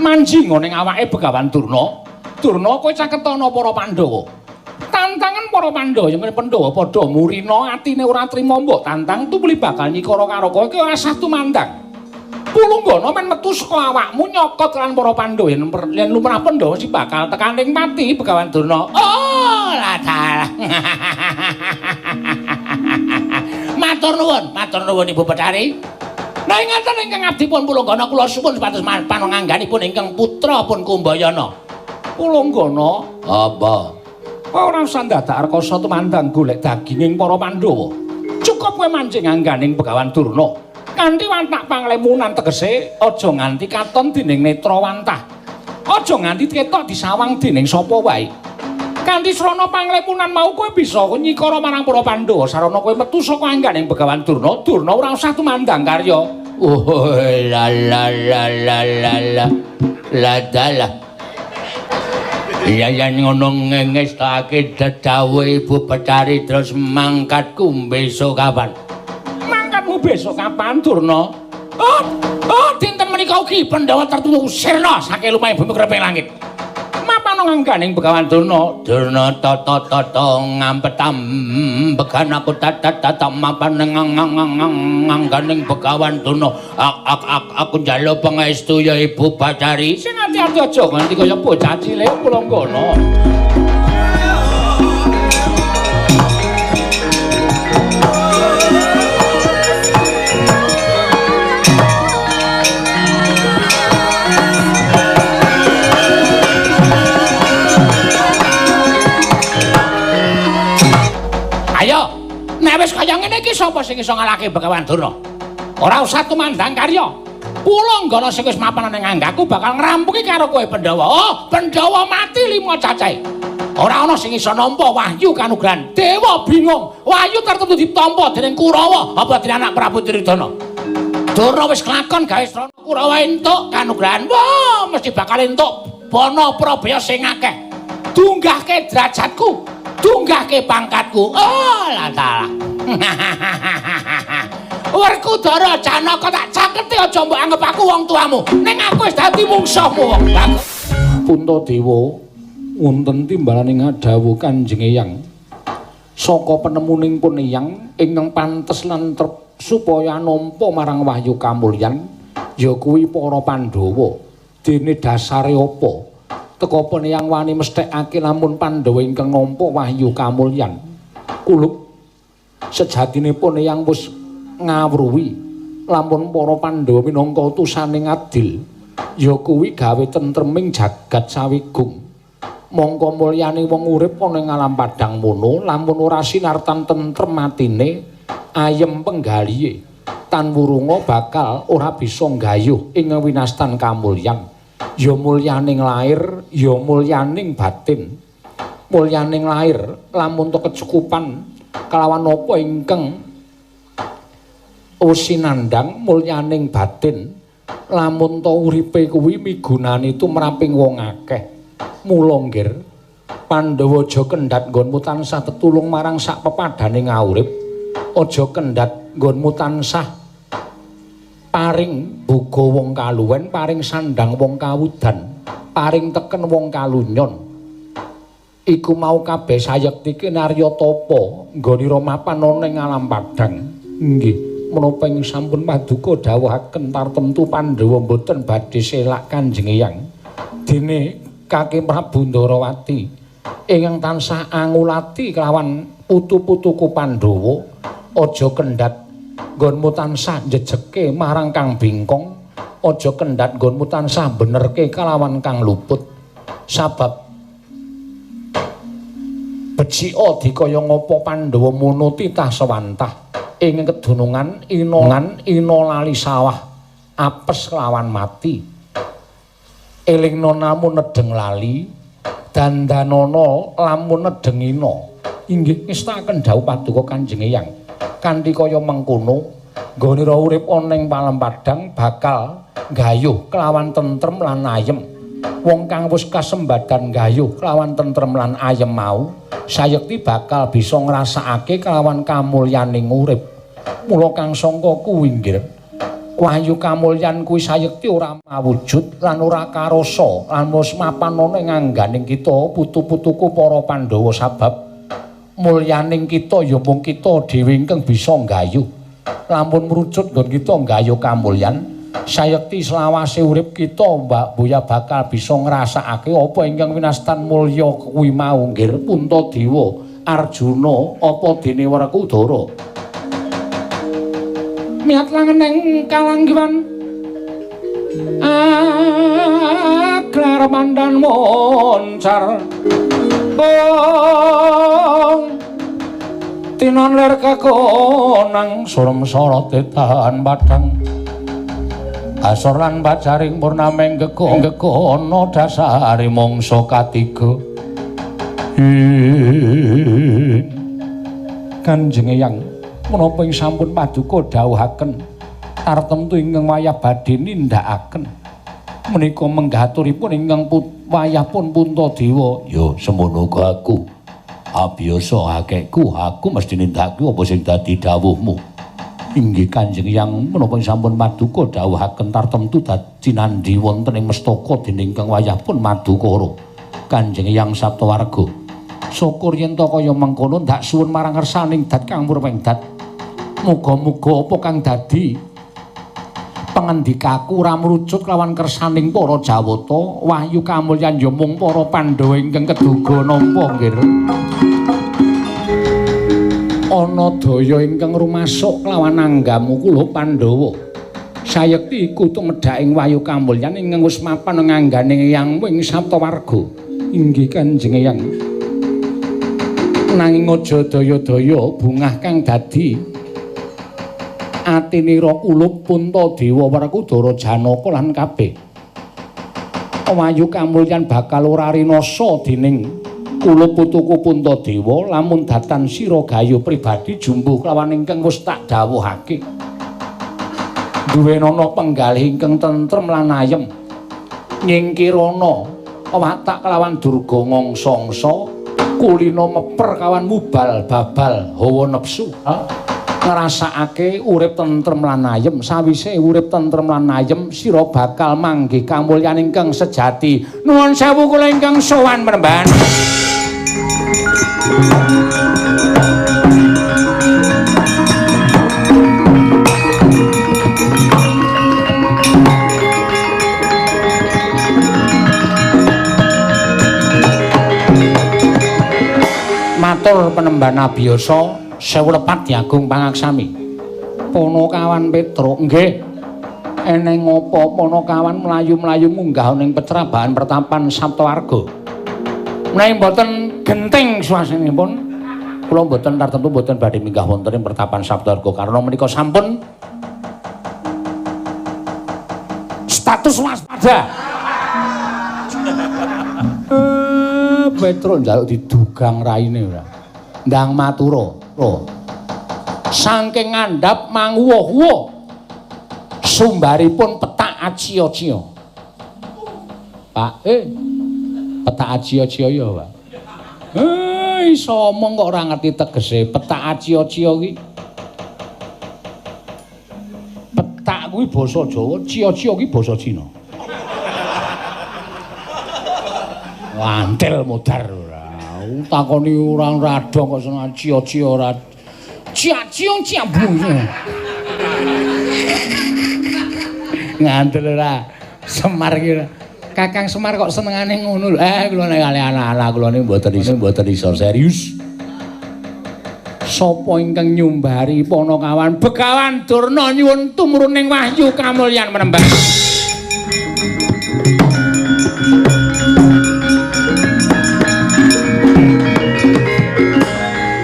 Manjing ning awake Begawan Durna. Durna kowe caketana para Pandhawa. Tantangan para Pandhawa yen Pandhawa padha murina atine ora trima mbok tantang tumuli bakal nyikara karo kowe kowe ora sah tumandang. Pulunggana men metu saka awakmu nyokot lan para Pandhawa yen lumrah Pandhawa si bakal tekaning pati Begawan Durna. Oh, lah. Matur nuwun Ibu Bathari. Nah ingatan ingkang abdi pun Pulunggana kula suwun supados panangangganipun ingkang putra pun Kumbayana. Pulunggana, apa? Kowe ora usah ndadak rekasa tumandang golek daginging para Pandhawa. Cukup kowe mancing angganing Begawan Durna. Kanthi watak panglemunan tegese aja nganti katon dening netra wantah. Aja nganti ketok disawang dening sapa wae. Kanthi srana panglemunan mau kowe bisa nyikara marang para Pandhawa sarana kowe metu saka angganing Begawan Durna. Durna ora usah tumandang karya. Oh la la la la la la la dalah. Ya yen ngono ngestake dedhawuh Ibu Betari terus mangkatku besok kapan? Mangkatmu besok kapan Durna? Oh, oh dinten menika ugi Pandhawa tertutu sirna saking lumahing bumi kreping langit. Mapan ngangganing Begawan Durna. Durna tata tata ngampet ambegan aku tata tata mapan ngangganing Begawan Durna. Aku njaluk pangestu ya Ibu Batari. Sing ati-ati aja nganti kaya bocah cilik Pulanggana. Nek wis kaya ngene iki sapa sing iso ngalahke Begawan Durna? Ora usah tumandang karya. Pulanggana sing wis mapan ning anggaku bakal ngrampungi karo kowe Pandhawa. Oh, Pandhawa mati 5 cacahe. Ora ana sing iso nampa wahyu kanugrahan. Dewa bingung. Wahyu tertentu ditampa dening Kurawa apa dening anak Prabu Duryudana. Durna wis kelakon gawe srana Kurawa entuk kanugrahan. Wah, mesti bakal entuk bana prabaya sing akeh. Dunggahke derajatku. Dunggahke pangkatku. Oh, lah dalah. Werkudara Janaka tak caketi aja mbok anggep aku wong tuamu. Ning aku wis dadi mungsuhmu wong bagus. Puntadewa wonten timbalaning dawuh Kanjeng Eyang. Saka penemuning pun Eyang ingkang pantes lan trep supaya nampa marang wahyu kamulyan ya kuwi para Pandhawa. Dene dasare apa? Teka peneyang wani mesthekake lamun Pandhawa ingkang nampa wahyu kamulyan. Kulup sejatinipun eyang wis ngawruhi lamun para Pandhawa minangka utusane adil ya kuwi gawe tentreming jagat sawigung. Mongko mulyane wong urip ana ing alam padang mono lamun ora sinartan tentrem atine ayem penggalihe tan wurunga bakal ora bisa nggayuh ing winastan kamulyan. Ya mulyaning lair, ya mulyaning batin. Mulyaning lair lamun to kecukupan kelawan apa ingkang usinandang mulyaning batin lamun to uripe kuwi migunani tumraping wong akeh. Mula nggir Pandhawa aja kendhat nggonmu tansah tetulung marang sak pepadane ngaurip. Aja kendhat nggonmu tansah paring buga wong kaluwen, paring sandang wong kawudan, paring teken wong kalunyon. Iku mau kabeh sayekti kinarya tapa nggonira mapan ana ing alam padang. Nggih, menapa ing sampun paduka dawuhaken tartemtu Pandhawa mboten badhe selak Kanjeng Eyang. Dene Kaki Prabu Ndarawati ingkang tansah angulati kelawan putu-putuku Pandhawa, aja kendhat nggonmu tansah njejeke marang kang bingkong, aja kendhat nggonmu tansah benerke kalawan kang luput. Sabab becika dikaya ngapa Pandhawa mono titah sewantah ing kedunungan inongan ina lali sawah apes kelawan mati. Elingna namun nedeng lali dandanana lamun nedeng ina. Inggih ngestakaken dawuh paduka Kanjeng Eyang. Kanthi kaya mengkono nggonira urip ana ing palem padang bakal nggayuh kelawan tentrem lan ayem. Wong kang wis kasembadan nggayuh kelawan tentrem lan ayem mau sayekti bakal bisa ngrasakake kelawan kamulyaning urip. Mula kang sangka kuwi nggir wahyu kamulyan kuwi sayekti ora mawujud lan ora karasa lan wis mapan ana ing angganing kita putu-putuku para Pandhawa. Sabab mulyaning kita ya mung kita dhewe ingkang bisa nggayuh. Lamun mrucut nggon kita nggayuh kamulyan, sayekti selawase urip kita Mbak Buya bakal bisa ngrasakake apa ingkang winastan mulya kuwi mau nggir. Puntadewa Arjuna apa dene Werkudara miat langeneng kalanggiwan aglar mandan moncar bong Tinon lir kekonang surem sorote tahan padhang. Asor lan pacaring purnameng gegono dasare mangsa katiga. Kanjeng Eyang menapa ing sampun paduka dawuhaken tartemtu ingkang wayah badhe nindakaken menika menggaturipun ingkang wayah pun Puntadewa. Ya semono uga aku abiyasa akehku aku mesti nindakake apa sing dadi dawuhmu. Inggih Kanjeng Eyang menapa sampun paduka dawuhaken tartemtu dadi nandhi wonten ing mestaka dening kang wayah pun Madukara. Kanjeng Eyang Saptawarga, syukur yen ta kaya mengkono ndak suwun marang ngersaning dat kang murwengdat. Muga-muga apa kang dadi pangendikaku ora mrucut kelawan kersaning para Jawata, wahyu kamulyan ya mung para Pandhawa ingkang keduga nampa nggih. Ana daya ingkang rumasuk kelawan anggamu kula Pandhawa. Sayekti iku tumedhak ing wahyu kamulyan ingkang wis mapan nganggane Eyang ing Saptawarga. Inggih Kanjeng Eyang. Nanging aja daya-daya bungah kang dadi atinira kulup Puntadewa Werkudara Janaka lan kabeh. Wahyu kamulyan bakal ora rinasa dening kulup putuku Puntadewa lamun datan sira gayo pribadi jumbuh kelawan ingkang wis tak dawuhake. Duwenana penggalih ingkang tentrem lan ayem. Nyingkirana watak kelawan durga ngangsa-angsa, kulina meper kawan mubal babal hawa nepsu. Ngrasakake urip tentrem lan ayem. Sawise urip tentrem lan ayem sira bakal manggih kamulyan ingkang sejati. Nuwun sewu kula ingkang sowan penemban. Matur penemban abiyasa sewu lepat diagung pangaksami. Ponokawan Petruk nggih. Eneng apa Ponokawan mlayu-mlayu munggah ning pecrabahan pertapan Saptawarga. Menawi mboten genting suasanipun, kula mboten tartemtu mboten badhe minggah wonten ing pertapan Saptawarga karena menika sampun status waspada. Petruk njaluk didugang raine ora. Ndang matura. Oh. Saking ngandhap manguwuh-wuh sumbaripun petak acia-cia. Pak, petak acia-cia ya, Pak. Iso omong kok ora ngerti tegese petak acia-cia iki. Petak kuwi basa Jawa, cia-cia kuwi basa Cina. Wantil modar ora. Takoni ora radong kok seneng cia-cia ora. Cia-cia cia bu. Ngandel ora. Semar iki. Kakang Semar kok senengane ngono lho. Kula nek kali anak-anak kula niku mboten iso serius. Sapa ingkang nyumbari Ponokawan Begawan Durna nyuwun tumruning wahyu kamulyan menembah.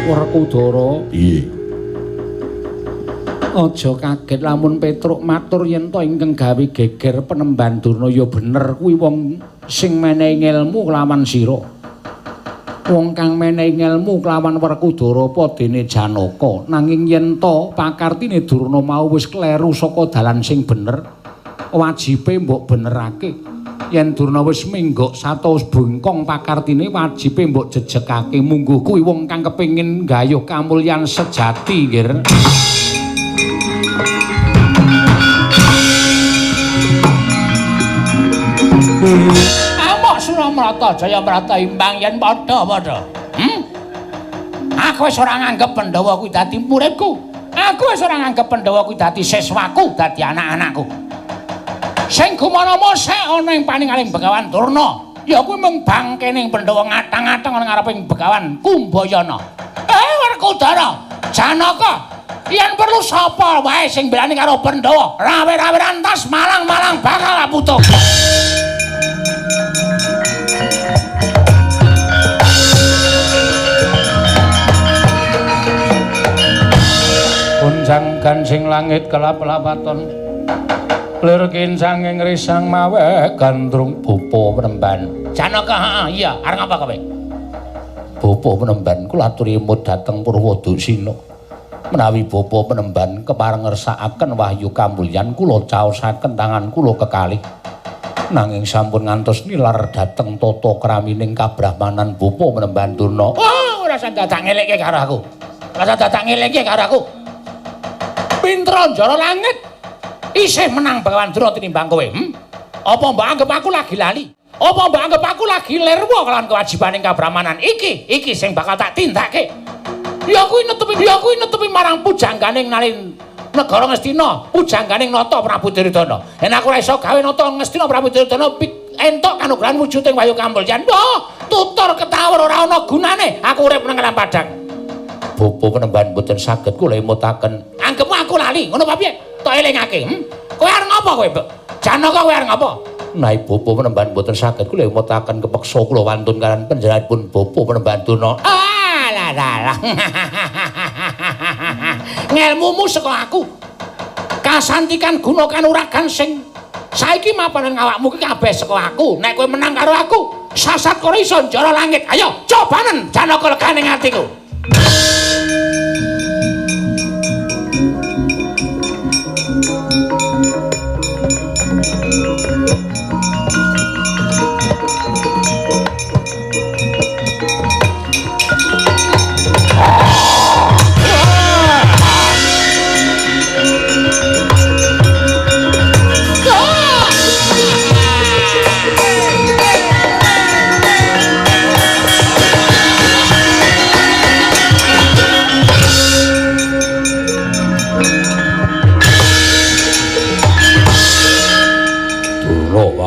Werkudara, piye? Aja kaget lamun Petruk matur yen to ingkang gawe geger penemban Durna ya bener kuwi wong sing menehi ngelmu kelawan sira. Wong kang menehi ngelmu kelawan Werkudara apa dene Janaka. Nanging yen to pakartine Durna mau wis kleru saka dalan sing bener, wajibe mbok benerake. Yen Durna wis minggok satus bengkong pakartine wajibe mbok jejegake. Mungguh kuwi wong kang kepengin nggayuh kamulyan sejati, nggih. Amok Suramrata Jayamrata imbang yen padha-padha. Aku wis ora nganggep Pandhawa kuwi dadi muridku. Aku wis ora nganggep Pandhawa kuwi dadi siswaku, dadi anak-anakku. Sing gumana mosek ana ing paningaling Begawan Durna, ya kuwi mung bangkening Pandhawa ngatang-atang ana ngareping Begawan Kumbayana. Werkudara, Janaka, yen perlu sapa wae sing belani karo Pandhawa, rawe-rawe rantas malang-malang bakal aputuh. Gansing langit kelap-lapaton. Lir kincanging risang mawe gandrung Bapa Penemban. Janaka, heeh, iya, arep ngapa kowe? Bapa Penemban kula aturi emut dhateng Purwadasina. Menawi Bapa Penemban kepareng ngersakaken wahyu kamulyan kula caosaken tangan kula kekalih. Nanging sampun ngantos nilar dhateng tata kramining kabrahmanan Bapa Penemban Durna. Oh, ora usah dadak ngelekke karo aku. Ora usah dadak ngelekke karo aku. Pintra njara langit isih menang Bagawan Durna tinimbang kowe. Apa mbok anggap aku lagi lali? Apa mbok anggap aku lagi lirwa kelawan kewajibaning kabrahmanan? Iki, iki sing bakal tak tindake. Ya kuwi netepi marang pujangganing nalin negara Ngastina, pujangganing Nata Prabu Duryudana. Yen aku ora iso gawe Nata Ngastina Prabu Duryudana entuk kanugrahan wujuding wahyu kamulyan. Wah, tutur ketawur ora ana gunane. Aku urip nang alam padang. Bapa Penemban mboten saged kula emutaken. Anggepmu aku lali, ngono apa piye? Tok elingake. Kowe arep ngapa kowe, Mbok? Janaka kowe arep ngapa? Naib Bapa Penemban mboten saged kula emutaken kepeksa kula wantun kalian panjenenganipun Bapa Penemban Durna. Ah, lah lah. Ngelmumu saka aku. Kasantikan guna kanuragan sing saiki mapan nang awakmu ki kabeh saka aku. Nek kowe menang karo aku, sasat kore iso njara langit. Ayo, cobanen Janaka legane atiku.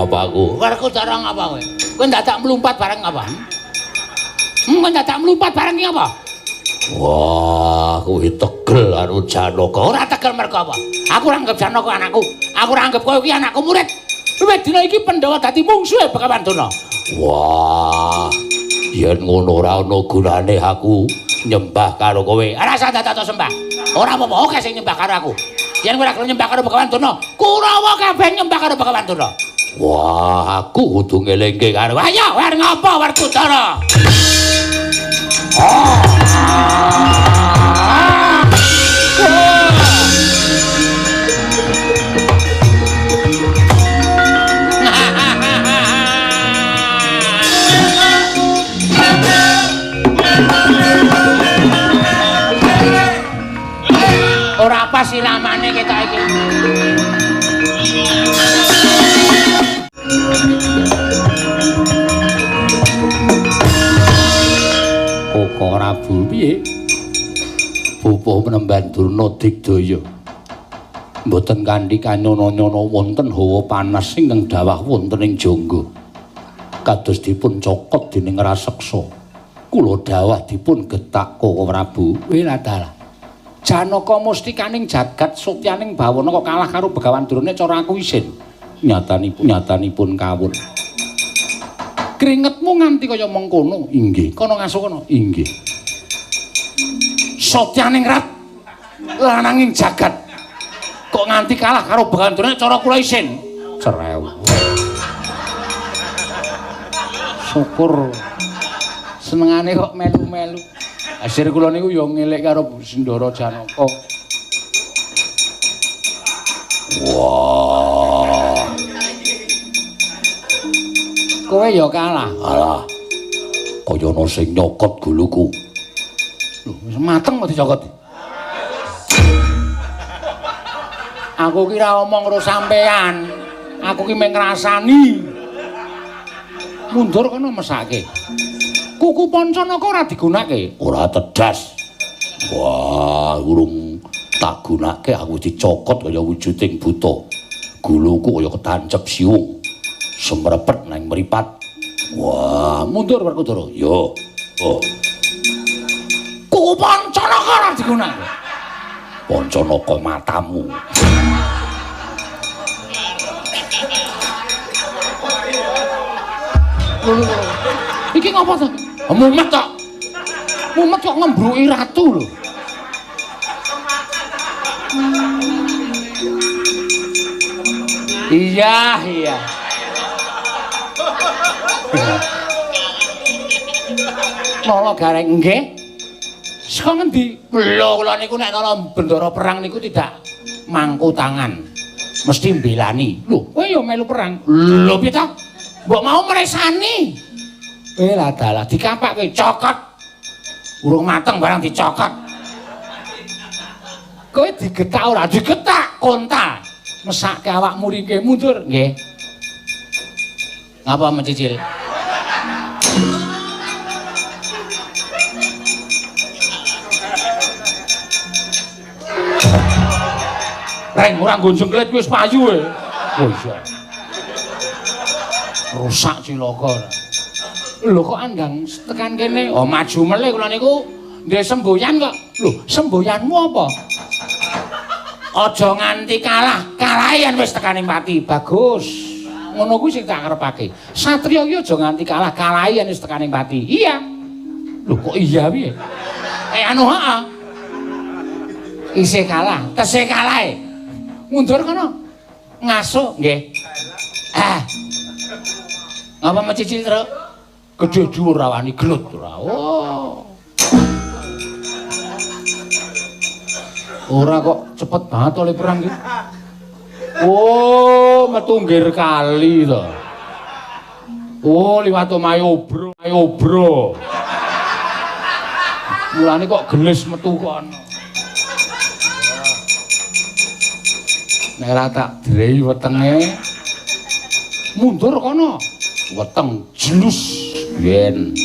Bapakku. Warku cara ngapa kowe? Kowe dadak mlumpat bareng apa? Kowe dadak mlumpat bareng ki apa? Wah, kowe tegel karo Janaka. Ora tegel mergo apa? Aku ora anggap Janaka anakku. Aku ora anggap kowe iki anakku murid. Wiwit dina iki Pandhawa dadi mungsuhe Begawan Durna. Wah, yen ngono ora ana gunane aku nyembah karo kowe. Ora usah dadak sembah. Ora apa-apa, oke sing nyembah karo aku. Yen kowe ora gelem nyembah karo Begawan Durna, Kurawa kabeh nyembah karo Begawan Durna. Wah, aku kudu ngelingke karo. Ayo, war ngapa Werkudara? Ora pas iramane ketok iki. Koko Prabu piye? Bapa Penemban Durna digdaya. Mboten kanthi kanyono-nyono wonten hawa panas ingkang dawah wonten ing jangga. Kados dipun cokot dening raseksa. Kula dawah dipun getak Koko Prabu. Weladalah. Janaka mustikaning jagat sotyaning bawana kok kalah karo Begawan Durna cara aku isin. Nyatanipun kawun. Kringetmu nganti kaya mengkono. Inggih. Kono ngaso kono. Inggih. Sotyaning rat lananging jagat kok nganti kalah karo Begawan Durna cara kula isin. Cerewet. Syukur senengane kok melu-melu. Asir kula niku ya ngelik karo Sindara Janaka. Wah. Kowe ya kalah. Alah. Kaya ana sing nyokot guluku. Lho, wis mateng kok dicokot. Aku ki ora omong karo sampean. Aku ki mung ngrasani. Mundur kono mesake. Kuku Pancanaka ora digunake. Ora tedas. Wah, urung tak gunake aku dicokot kaya wujuding buta. Guluku kaya ketancep siung. Semrepet nang mripat. Wah, mundur Werkudara. Yo. Oh. Kuku Pancanaka ora digunake. Pancanaka matamu. Lho, iki ngapa to? Mumet kok. Mumet kok ngembruki ratu lho. Iya, iya. Nala Gareng nggih. Saka ngendi? Lho kula niku nek nala bendara perang niku tidak mangku tangan. Mesti mbelani. Lho, kowe ya melu perang. Lho piye ta? Mbok mau mresani. Lah dalah dikapake cokot. Urung mateng barang dicokot. Kowe digetak ora? Digetak konta. Mesake awakmu rike mundur nggih. Ngapa mencicil? Reng ora nggo jengklet wis payu e. Oh iya. Rusak cilaka. Lho kok andang tekan kene? Oh maju melih kula niku ndek semboyan kok. Lho, semboyanmu apa? Aja nganti kalah, kalahen wis tekane pati. Bagus. Ngono kuwi sing tak karepake. Satriya iki aja nganti kalah, kalahen wis tekane pati. Iya. Lho kok iya piye? Anu heeh. Isih kalah, tesih kalahe. Mundur kono. Ngasuh nggih. Ah. Ngapa mecicil, Truk? Gedhe dhuwur rawani gelut ora. Oh. Ora kok cepet banget oleh perang iki. Oh, metu nggir kali to. Oh, liwat omahe obro, omahe obro. Mulane kok gelis metu kono. Nek ora tak drehi wetenge mundur kono. Weteng jelus yen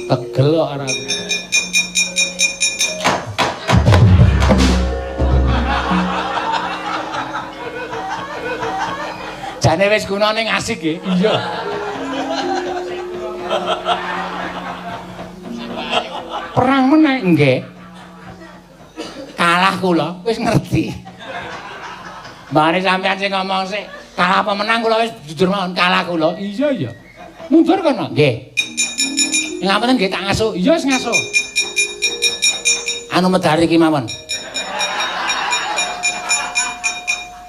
tegel kok ora. Jane wis gunane ngasih nggih. Iya. Perang meneh nggih. Kalah kula wis ngerti. Mbane sampean sing ngomong sik, kalah apa menang kula wis jujur mawon kalah kula. Iya iya. Mundur kono nggih. Ngapunten nggih tak ngasuh. Iya wis ngasuh. Anu medari iki mawon.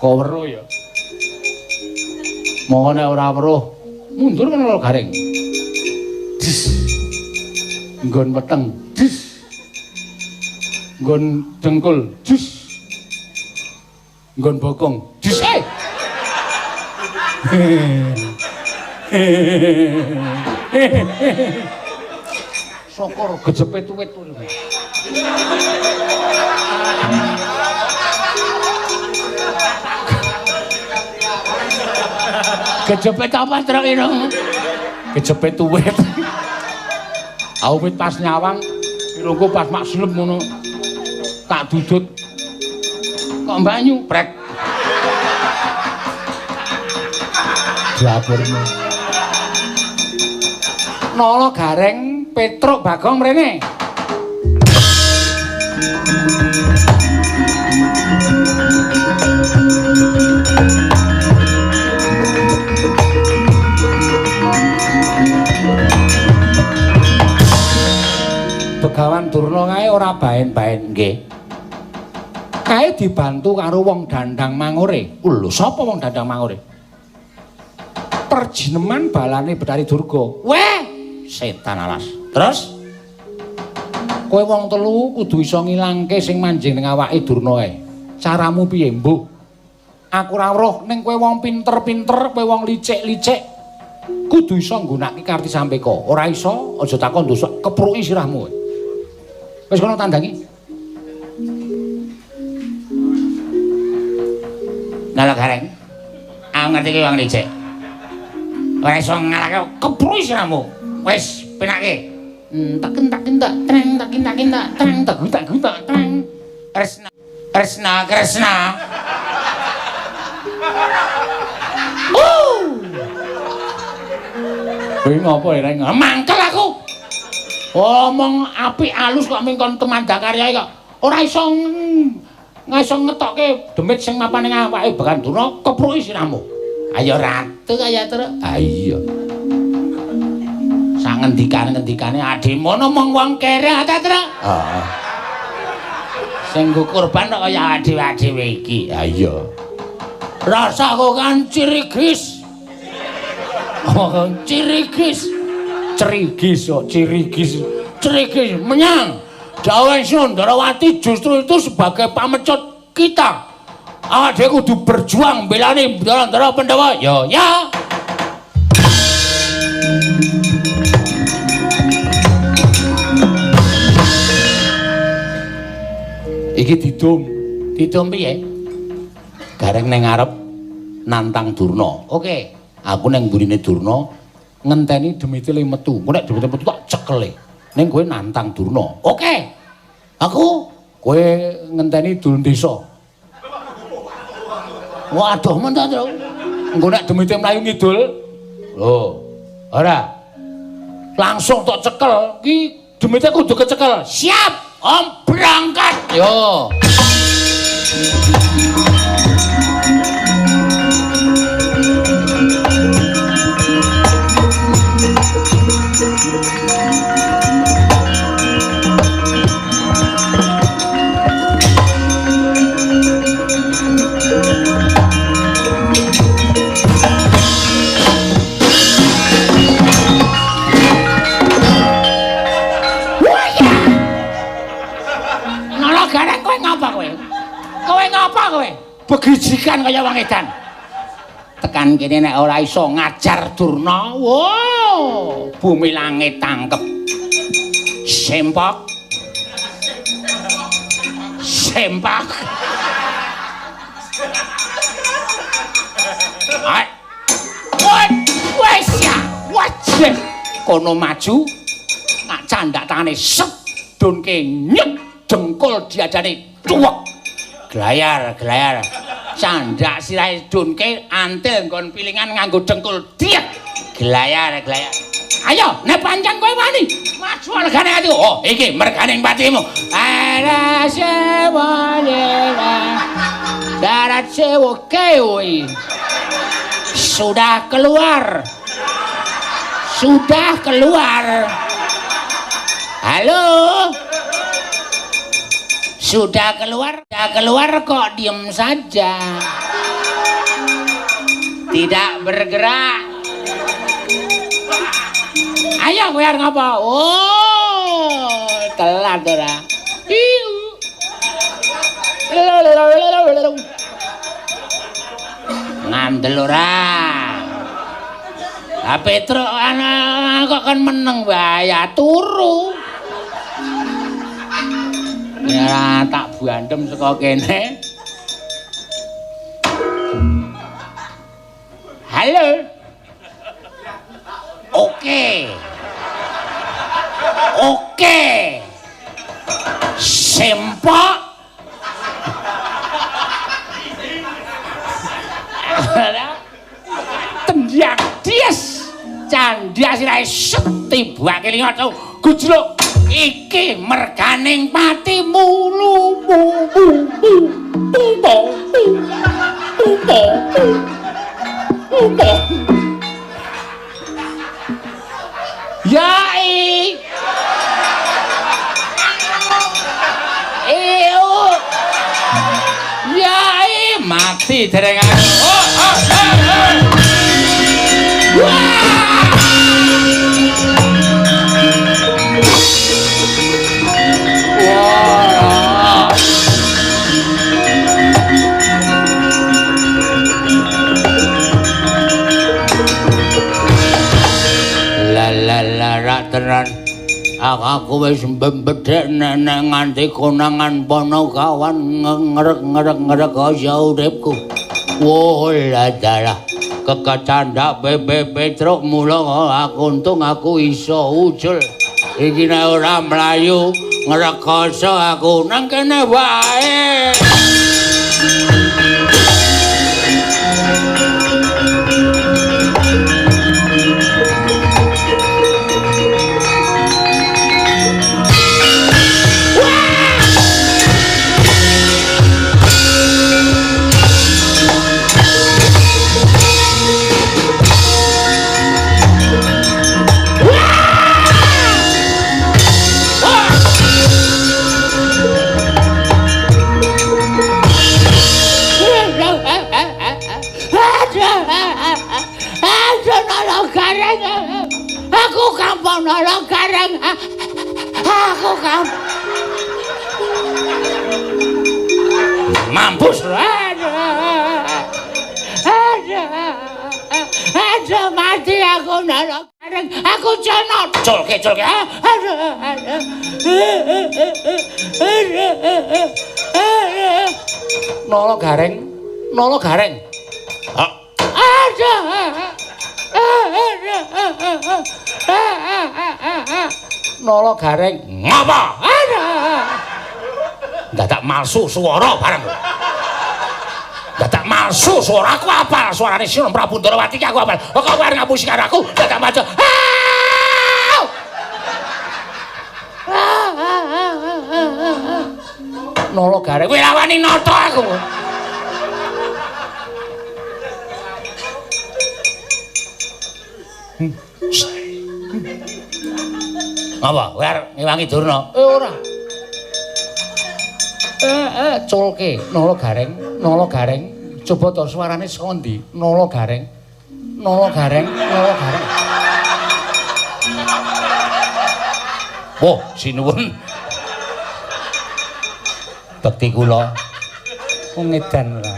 Kok weruh ya. Monggo nek ora weruh, mundur kono Gareng. Des. Nggon weteng, des. Nggon dengkul, des. Nggon bokong, des. Sokor gejepet tuwit. Kejepit apa truk irung? Kejepit tuwit. Aku wit pas nyawang, irungku pas makslep ngono. Tak dudut. Kok banyu prek. Dapurmu. Nala Gareng Petruk Bagong mrene. Begawan Durna kae ora baen-baen nggih. Kae dibantu karo wong dandang mangure. Lho, sapa wong dandang mangure? Perjineman balane Bathari Durga. Weh, setan alas. Terus kowe wong telu kudu iso ngilangke sing manjing ning awake Durna kae. Caramu piye, Mbok? Aku ora weruh ning kowe wong pinter-pinter, kowe wong licik-licik. Kudu iso nggunakake Karti Sampeka. Ora iso, aja takon dosa, kepruki sirahmu. Wis kono tandangi. Nala Gareng. Aku ngerti ki wong licik. Ora iso ngalahke kepruki sirahmu. Wis penake. Tak entak entak treng tak entak entak treng tak entak entak treng. Kresna Kresna Kresna. Kowe ngopo ya, Reng? Mangkel aku. Omong apik alus kok ming kon temandakaryae kok. Ora iso iso ngetokke demit sing mapan ning awake Begawan Durna kepruki sirahmu. Ayo ratu kaya truk. Ha iya. Sak ngendikane-ngendikane adhimu ngomong wong kere ta, Truk? Heeh. Sing nggo korban kok kaya awake dhewe iki. Ha iya. Rasaku kan cirigis. Oh, cirigis. Cerigis kok cirigis. Cerigis menyang Dawuh Sundarawati justru itu sebagai pamecut kita. Awak dhewe kudu berjuang mbelani Ndara Pandhawa. Ya, ya. Iki didum. Didum piye? Gareng ning ngarep nantang Durna. Oke, aku ning mburine Durna ngenteni demite le metu. Engko nek demite metu tak cekele. Ning kowe nantang Durna. Oke. Aku kowe ngenteni dul desa. Waduh men ta, Tru. Engko nek demite mlayu ngidul. Lho, ora. Langsung tak cekel. Ki demite kudu kecekel. Siap. Om berangkat. Yo. Begijikan kaya wong edan. Tekan kene nek ora iso ngajar Durna, wow, bumi langit tangkep. Sempak. Sempak. Ai. Wes ya, wajib. Kono maju, tak candak tangane sep dunke nyek dengkul diajane tuwek. Glayar, glayar. Candak sirahe dunke antil nggon pilingan nganggo dengkul diek. Glayar, glayar. Ayo, nek pancen kowe wani, maju regane atiku. Oh, iki merganing patimu. Ala sewa lela. Darat sewa kewi. Sudah keluar. Sudah keluar. Halo. Sudah keluar, sudah keluar kok diem saja. Tidak bergerak. Ayo kowe arep ngapa? Oh, telat ora. Iu. Ngandel ora. Lah Petruk ana kok kon meneng wae ya turu. Ya tak buandem saka kene. Halo. Oke. Oke. Sempak. Tendang dies. Candha sirahe set tibake lingot gujluk. Iki merganing patimu lu mu mu mu mu mu mu mu mu. Ya i eu ya i mati dereng aku. Oh oh oh. Wah. Wah. La la la ra tenan. Aku wis mbedhek nek nganti konangan Ponokawan ngerek-ngerek-ngerek kaya uripku. Wah la dalah kekacandhak Pepe Petruk mula aku untung aku iso ucul. Iki nek ora mlayu ngrekoso aku nang kene wae. Aku kapok Nala Gareng. Aku kapok. Mampus. Aduh, mati aku Nala Gareng. Aku cenot. Culke, culke. Aduh, aduh. Nala Gareng, Nala Gareng. Aduh. Nala Gareng ngapa? Aduh. Dadak malsu swara bareng. Dadak malsu swara aku apal suarane Sinom Prabu Ndorowati ki aku apal. Kok kowe arep ngapusi karo aku dadak maca. Nala Gareng kowe lawani nata aku. Apa? Kowe arep ngewangi Durna? Ora. Culke Nala Gareng, Nala Gareng. Coba to suarane saka ndi? Nala Gareng. Nala Gareng, Nala Gareng. Wah, sinuwun. Bekti kula. Wong edan ora.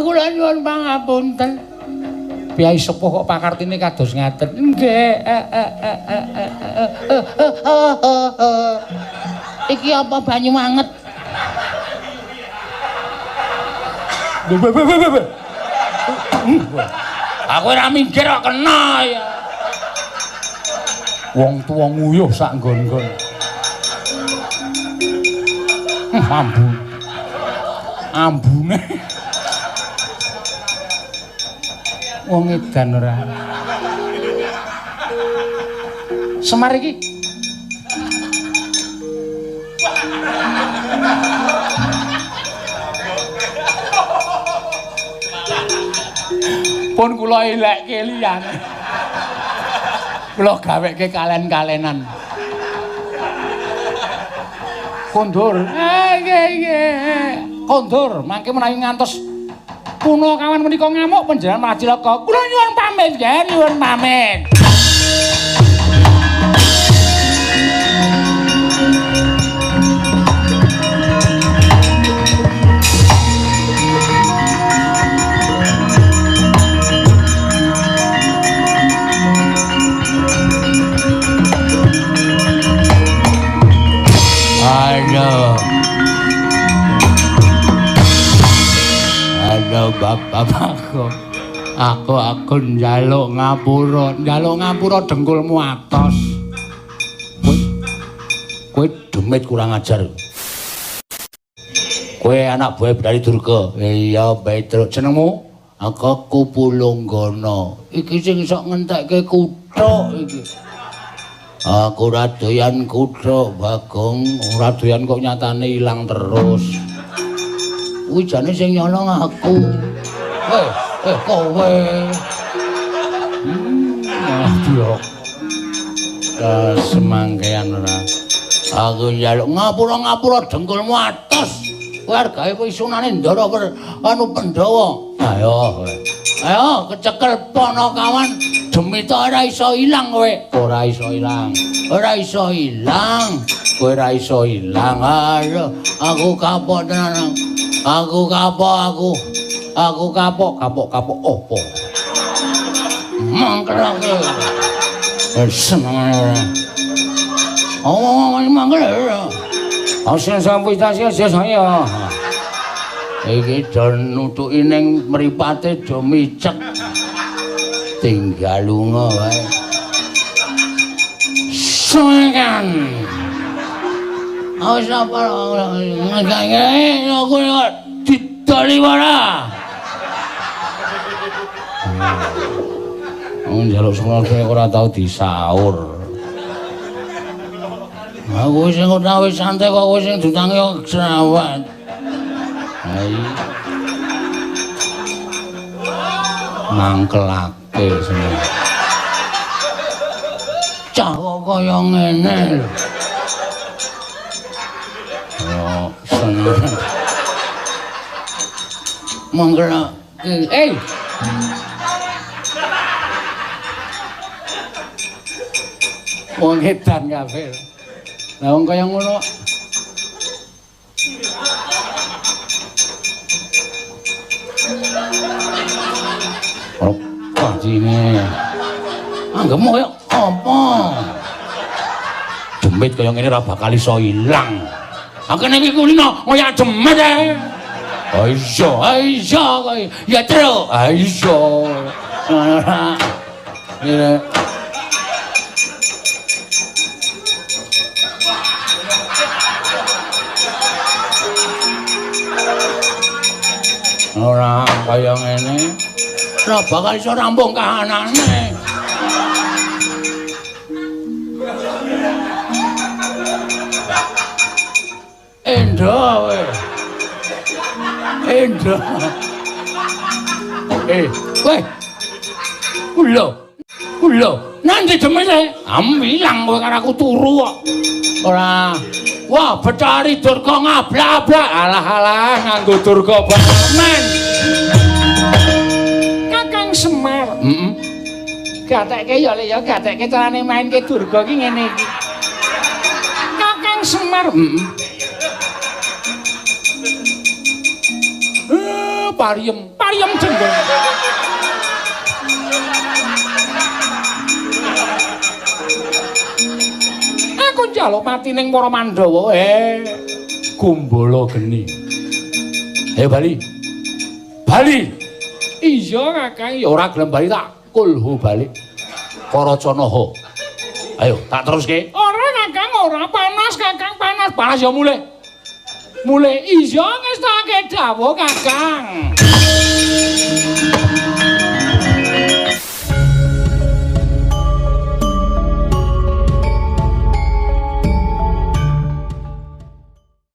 Kula nyuwun pangapunten. Piyai sepuh kok pakartine kados ngaten. Nggih. Iki apa banyu anget? Aku ora minggir kok kena ya. Wong tuwa nguyuh sak nggon-nggon. Ambu. Ambune. Wong edan ora. Semar iki. Pun kula elekke liyane. Kula gaweke kalen-kalenan. Kondur. Nggih, nggih. Kondur, mangke menawi ngantos punakawan menika ngamuk panjenengan malah cilaka. Kula nyuwun pamit, nggih, nyuwun pamit. Aduh. Aduh bapak-bapakku. Aku njaluk ngapura, njaluk ngapura dengkulmu atos. Kowe demit kurang ajar. Kowe anak buah Bidari Durga. Iya, Petro. Jenengmu? Aku Kupulunggana. Iki sing sok ngentekke kuthuk iki. Aku ora doyan kuthuk, Bagong. Ora doyan kok nyatane ilang terus. Kuwi jane sing nyolong aku. Kowe. Aduh. Semangkean ora. Aku njaluk ngapura-ngapura dengkulmu atos. Kowe arep gawe pisunane Ndara anu Pandhawa. Ayo. Ayo kecekel panakawan demita ora iso ilang kowe. Ora iso ilang. Ora iso ilang. Kowe ora iso ilang. Ayo, aku kapok tenan. Aku kapok aku. Aku kapok, kapok-kapok opo? Mangkel aku. Seneng ora. Oh, mangkel ora. Asing sampe tasih saya. Iki do nutuki ning mripate do micek. Tinggal lunga wae. Senengan. Awas apa ngene aku didoli ora. Wong njaluk semono ora tau disaur. Aku sing ora wis santai kok kowe sing diutangi kok jerawat. Ayo. Mangkelake seneng. Cah kok kaya ngene lho. Yo seneng. Mangkel Eh. Wong edan kabeh. Lah wong kaya ngono. Ora kancine. Anggemu kaya apa? Demit kaya ngene ora bakal iso ilang. Aku nek iki kulino kaya demit e. Ha iya, ha iya kowe. Ya truk. Ha iya. Ora. Ngene. Ora kaya ngene. Ora bakal iso rampung kahanane. Endra kowe. Endra. Kowe. Lho. Lho, nanti demene am ilang kowe karo aku turu kok. Ora. Wah, Bathari Durga ngablak-ablak. Alah alah nganggo Durga men. Kakang Semar. Heeh. Gatekke ya Le ya, gatekke carane mainke Durga ki ngene iki. Kakang Semar. Heeh. Pariem, pariem jenggot. Aku njaluk mati ning para Pandhawa. Gumbala geni. Ayo bali. Bali. Iya Kakang, ya ora gelem bali tak kulhu balik. Karacanaha. Ayo, tak teruske. Ora Kakang, ora panas Kakang, panas. Panas ya mulih. Mulih iya ngestake dawuh Kakang.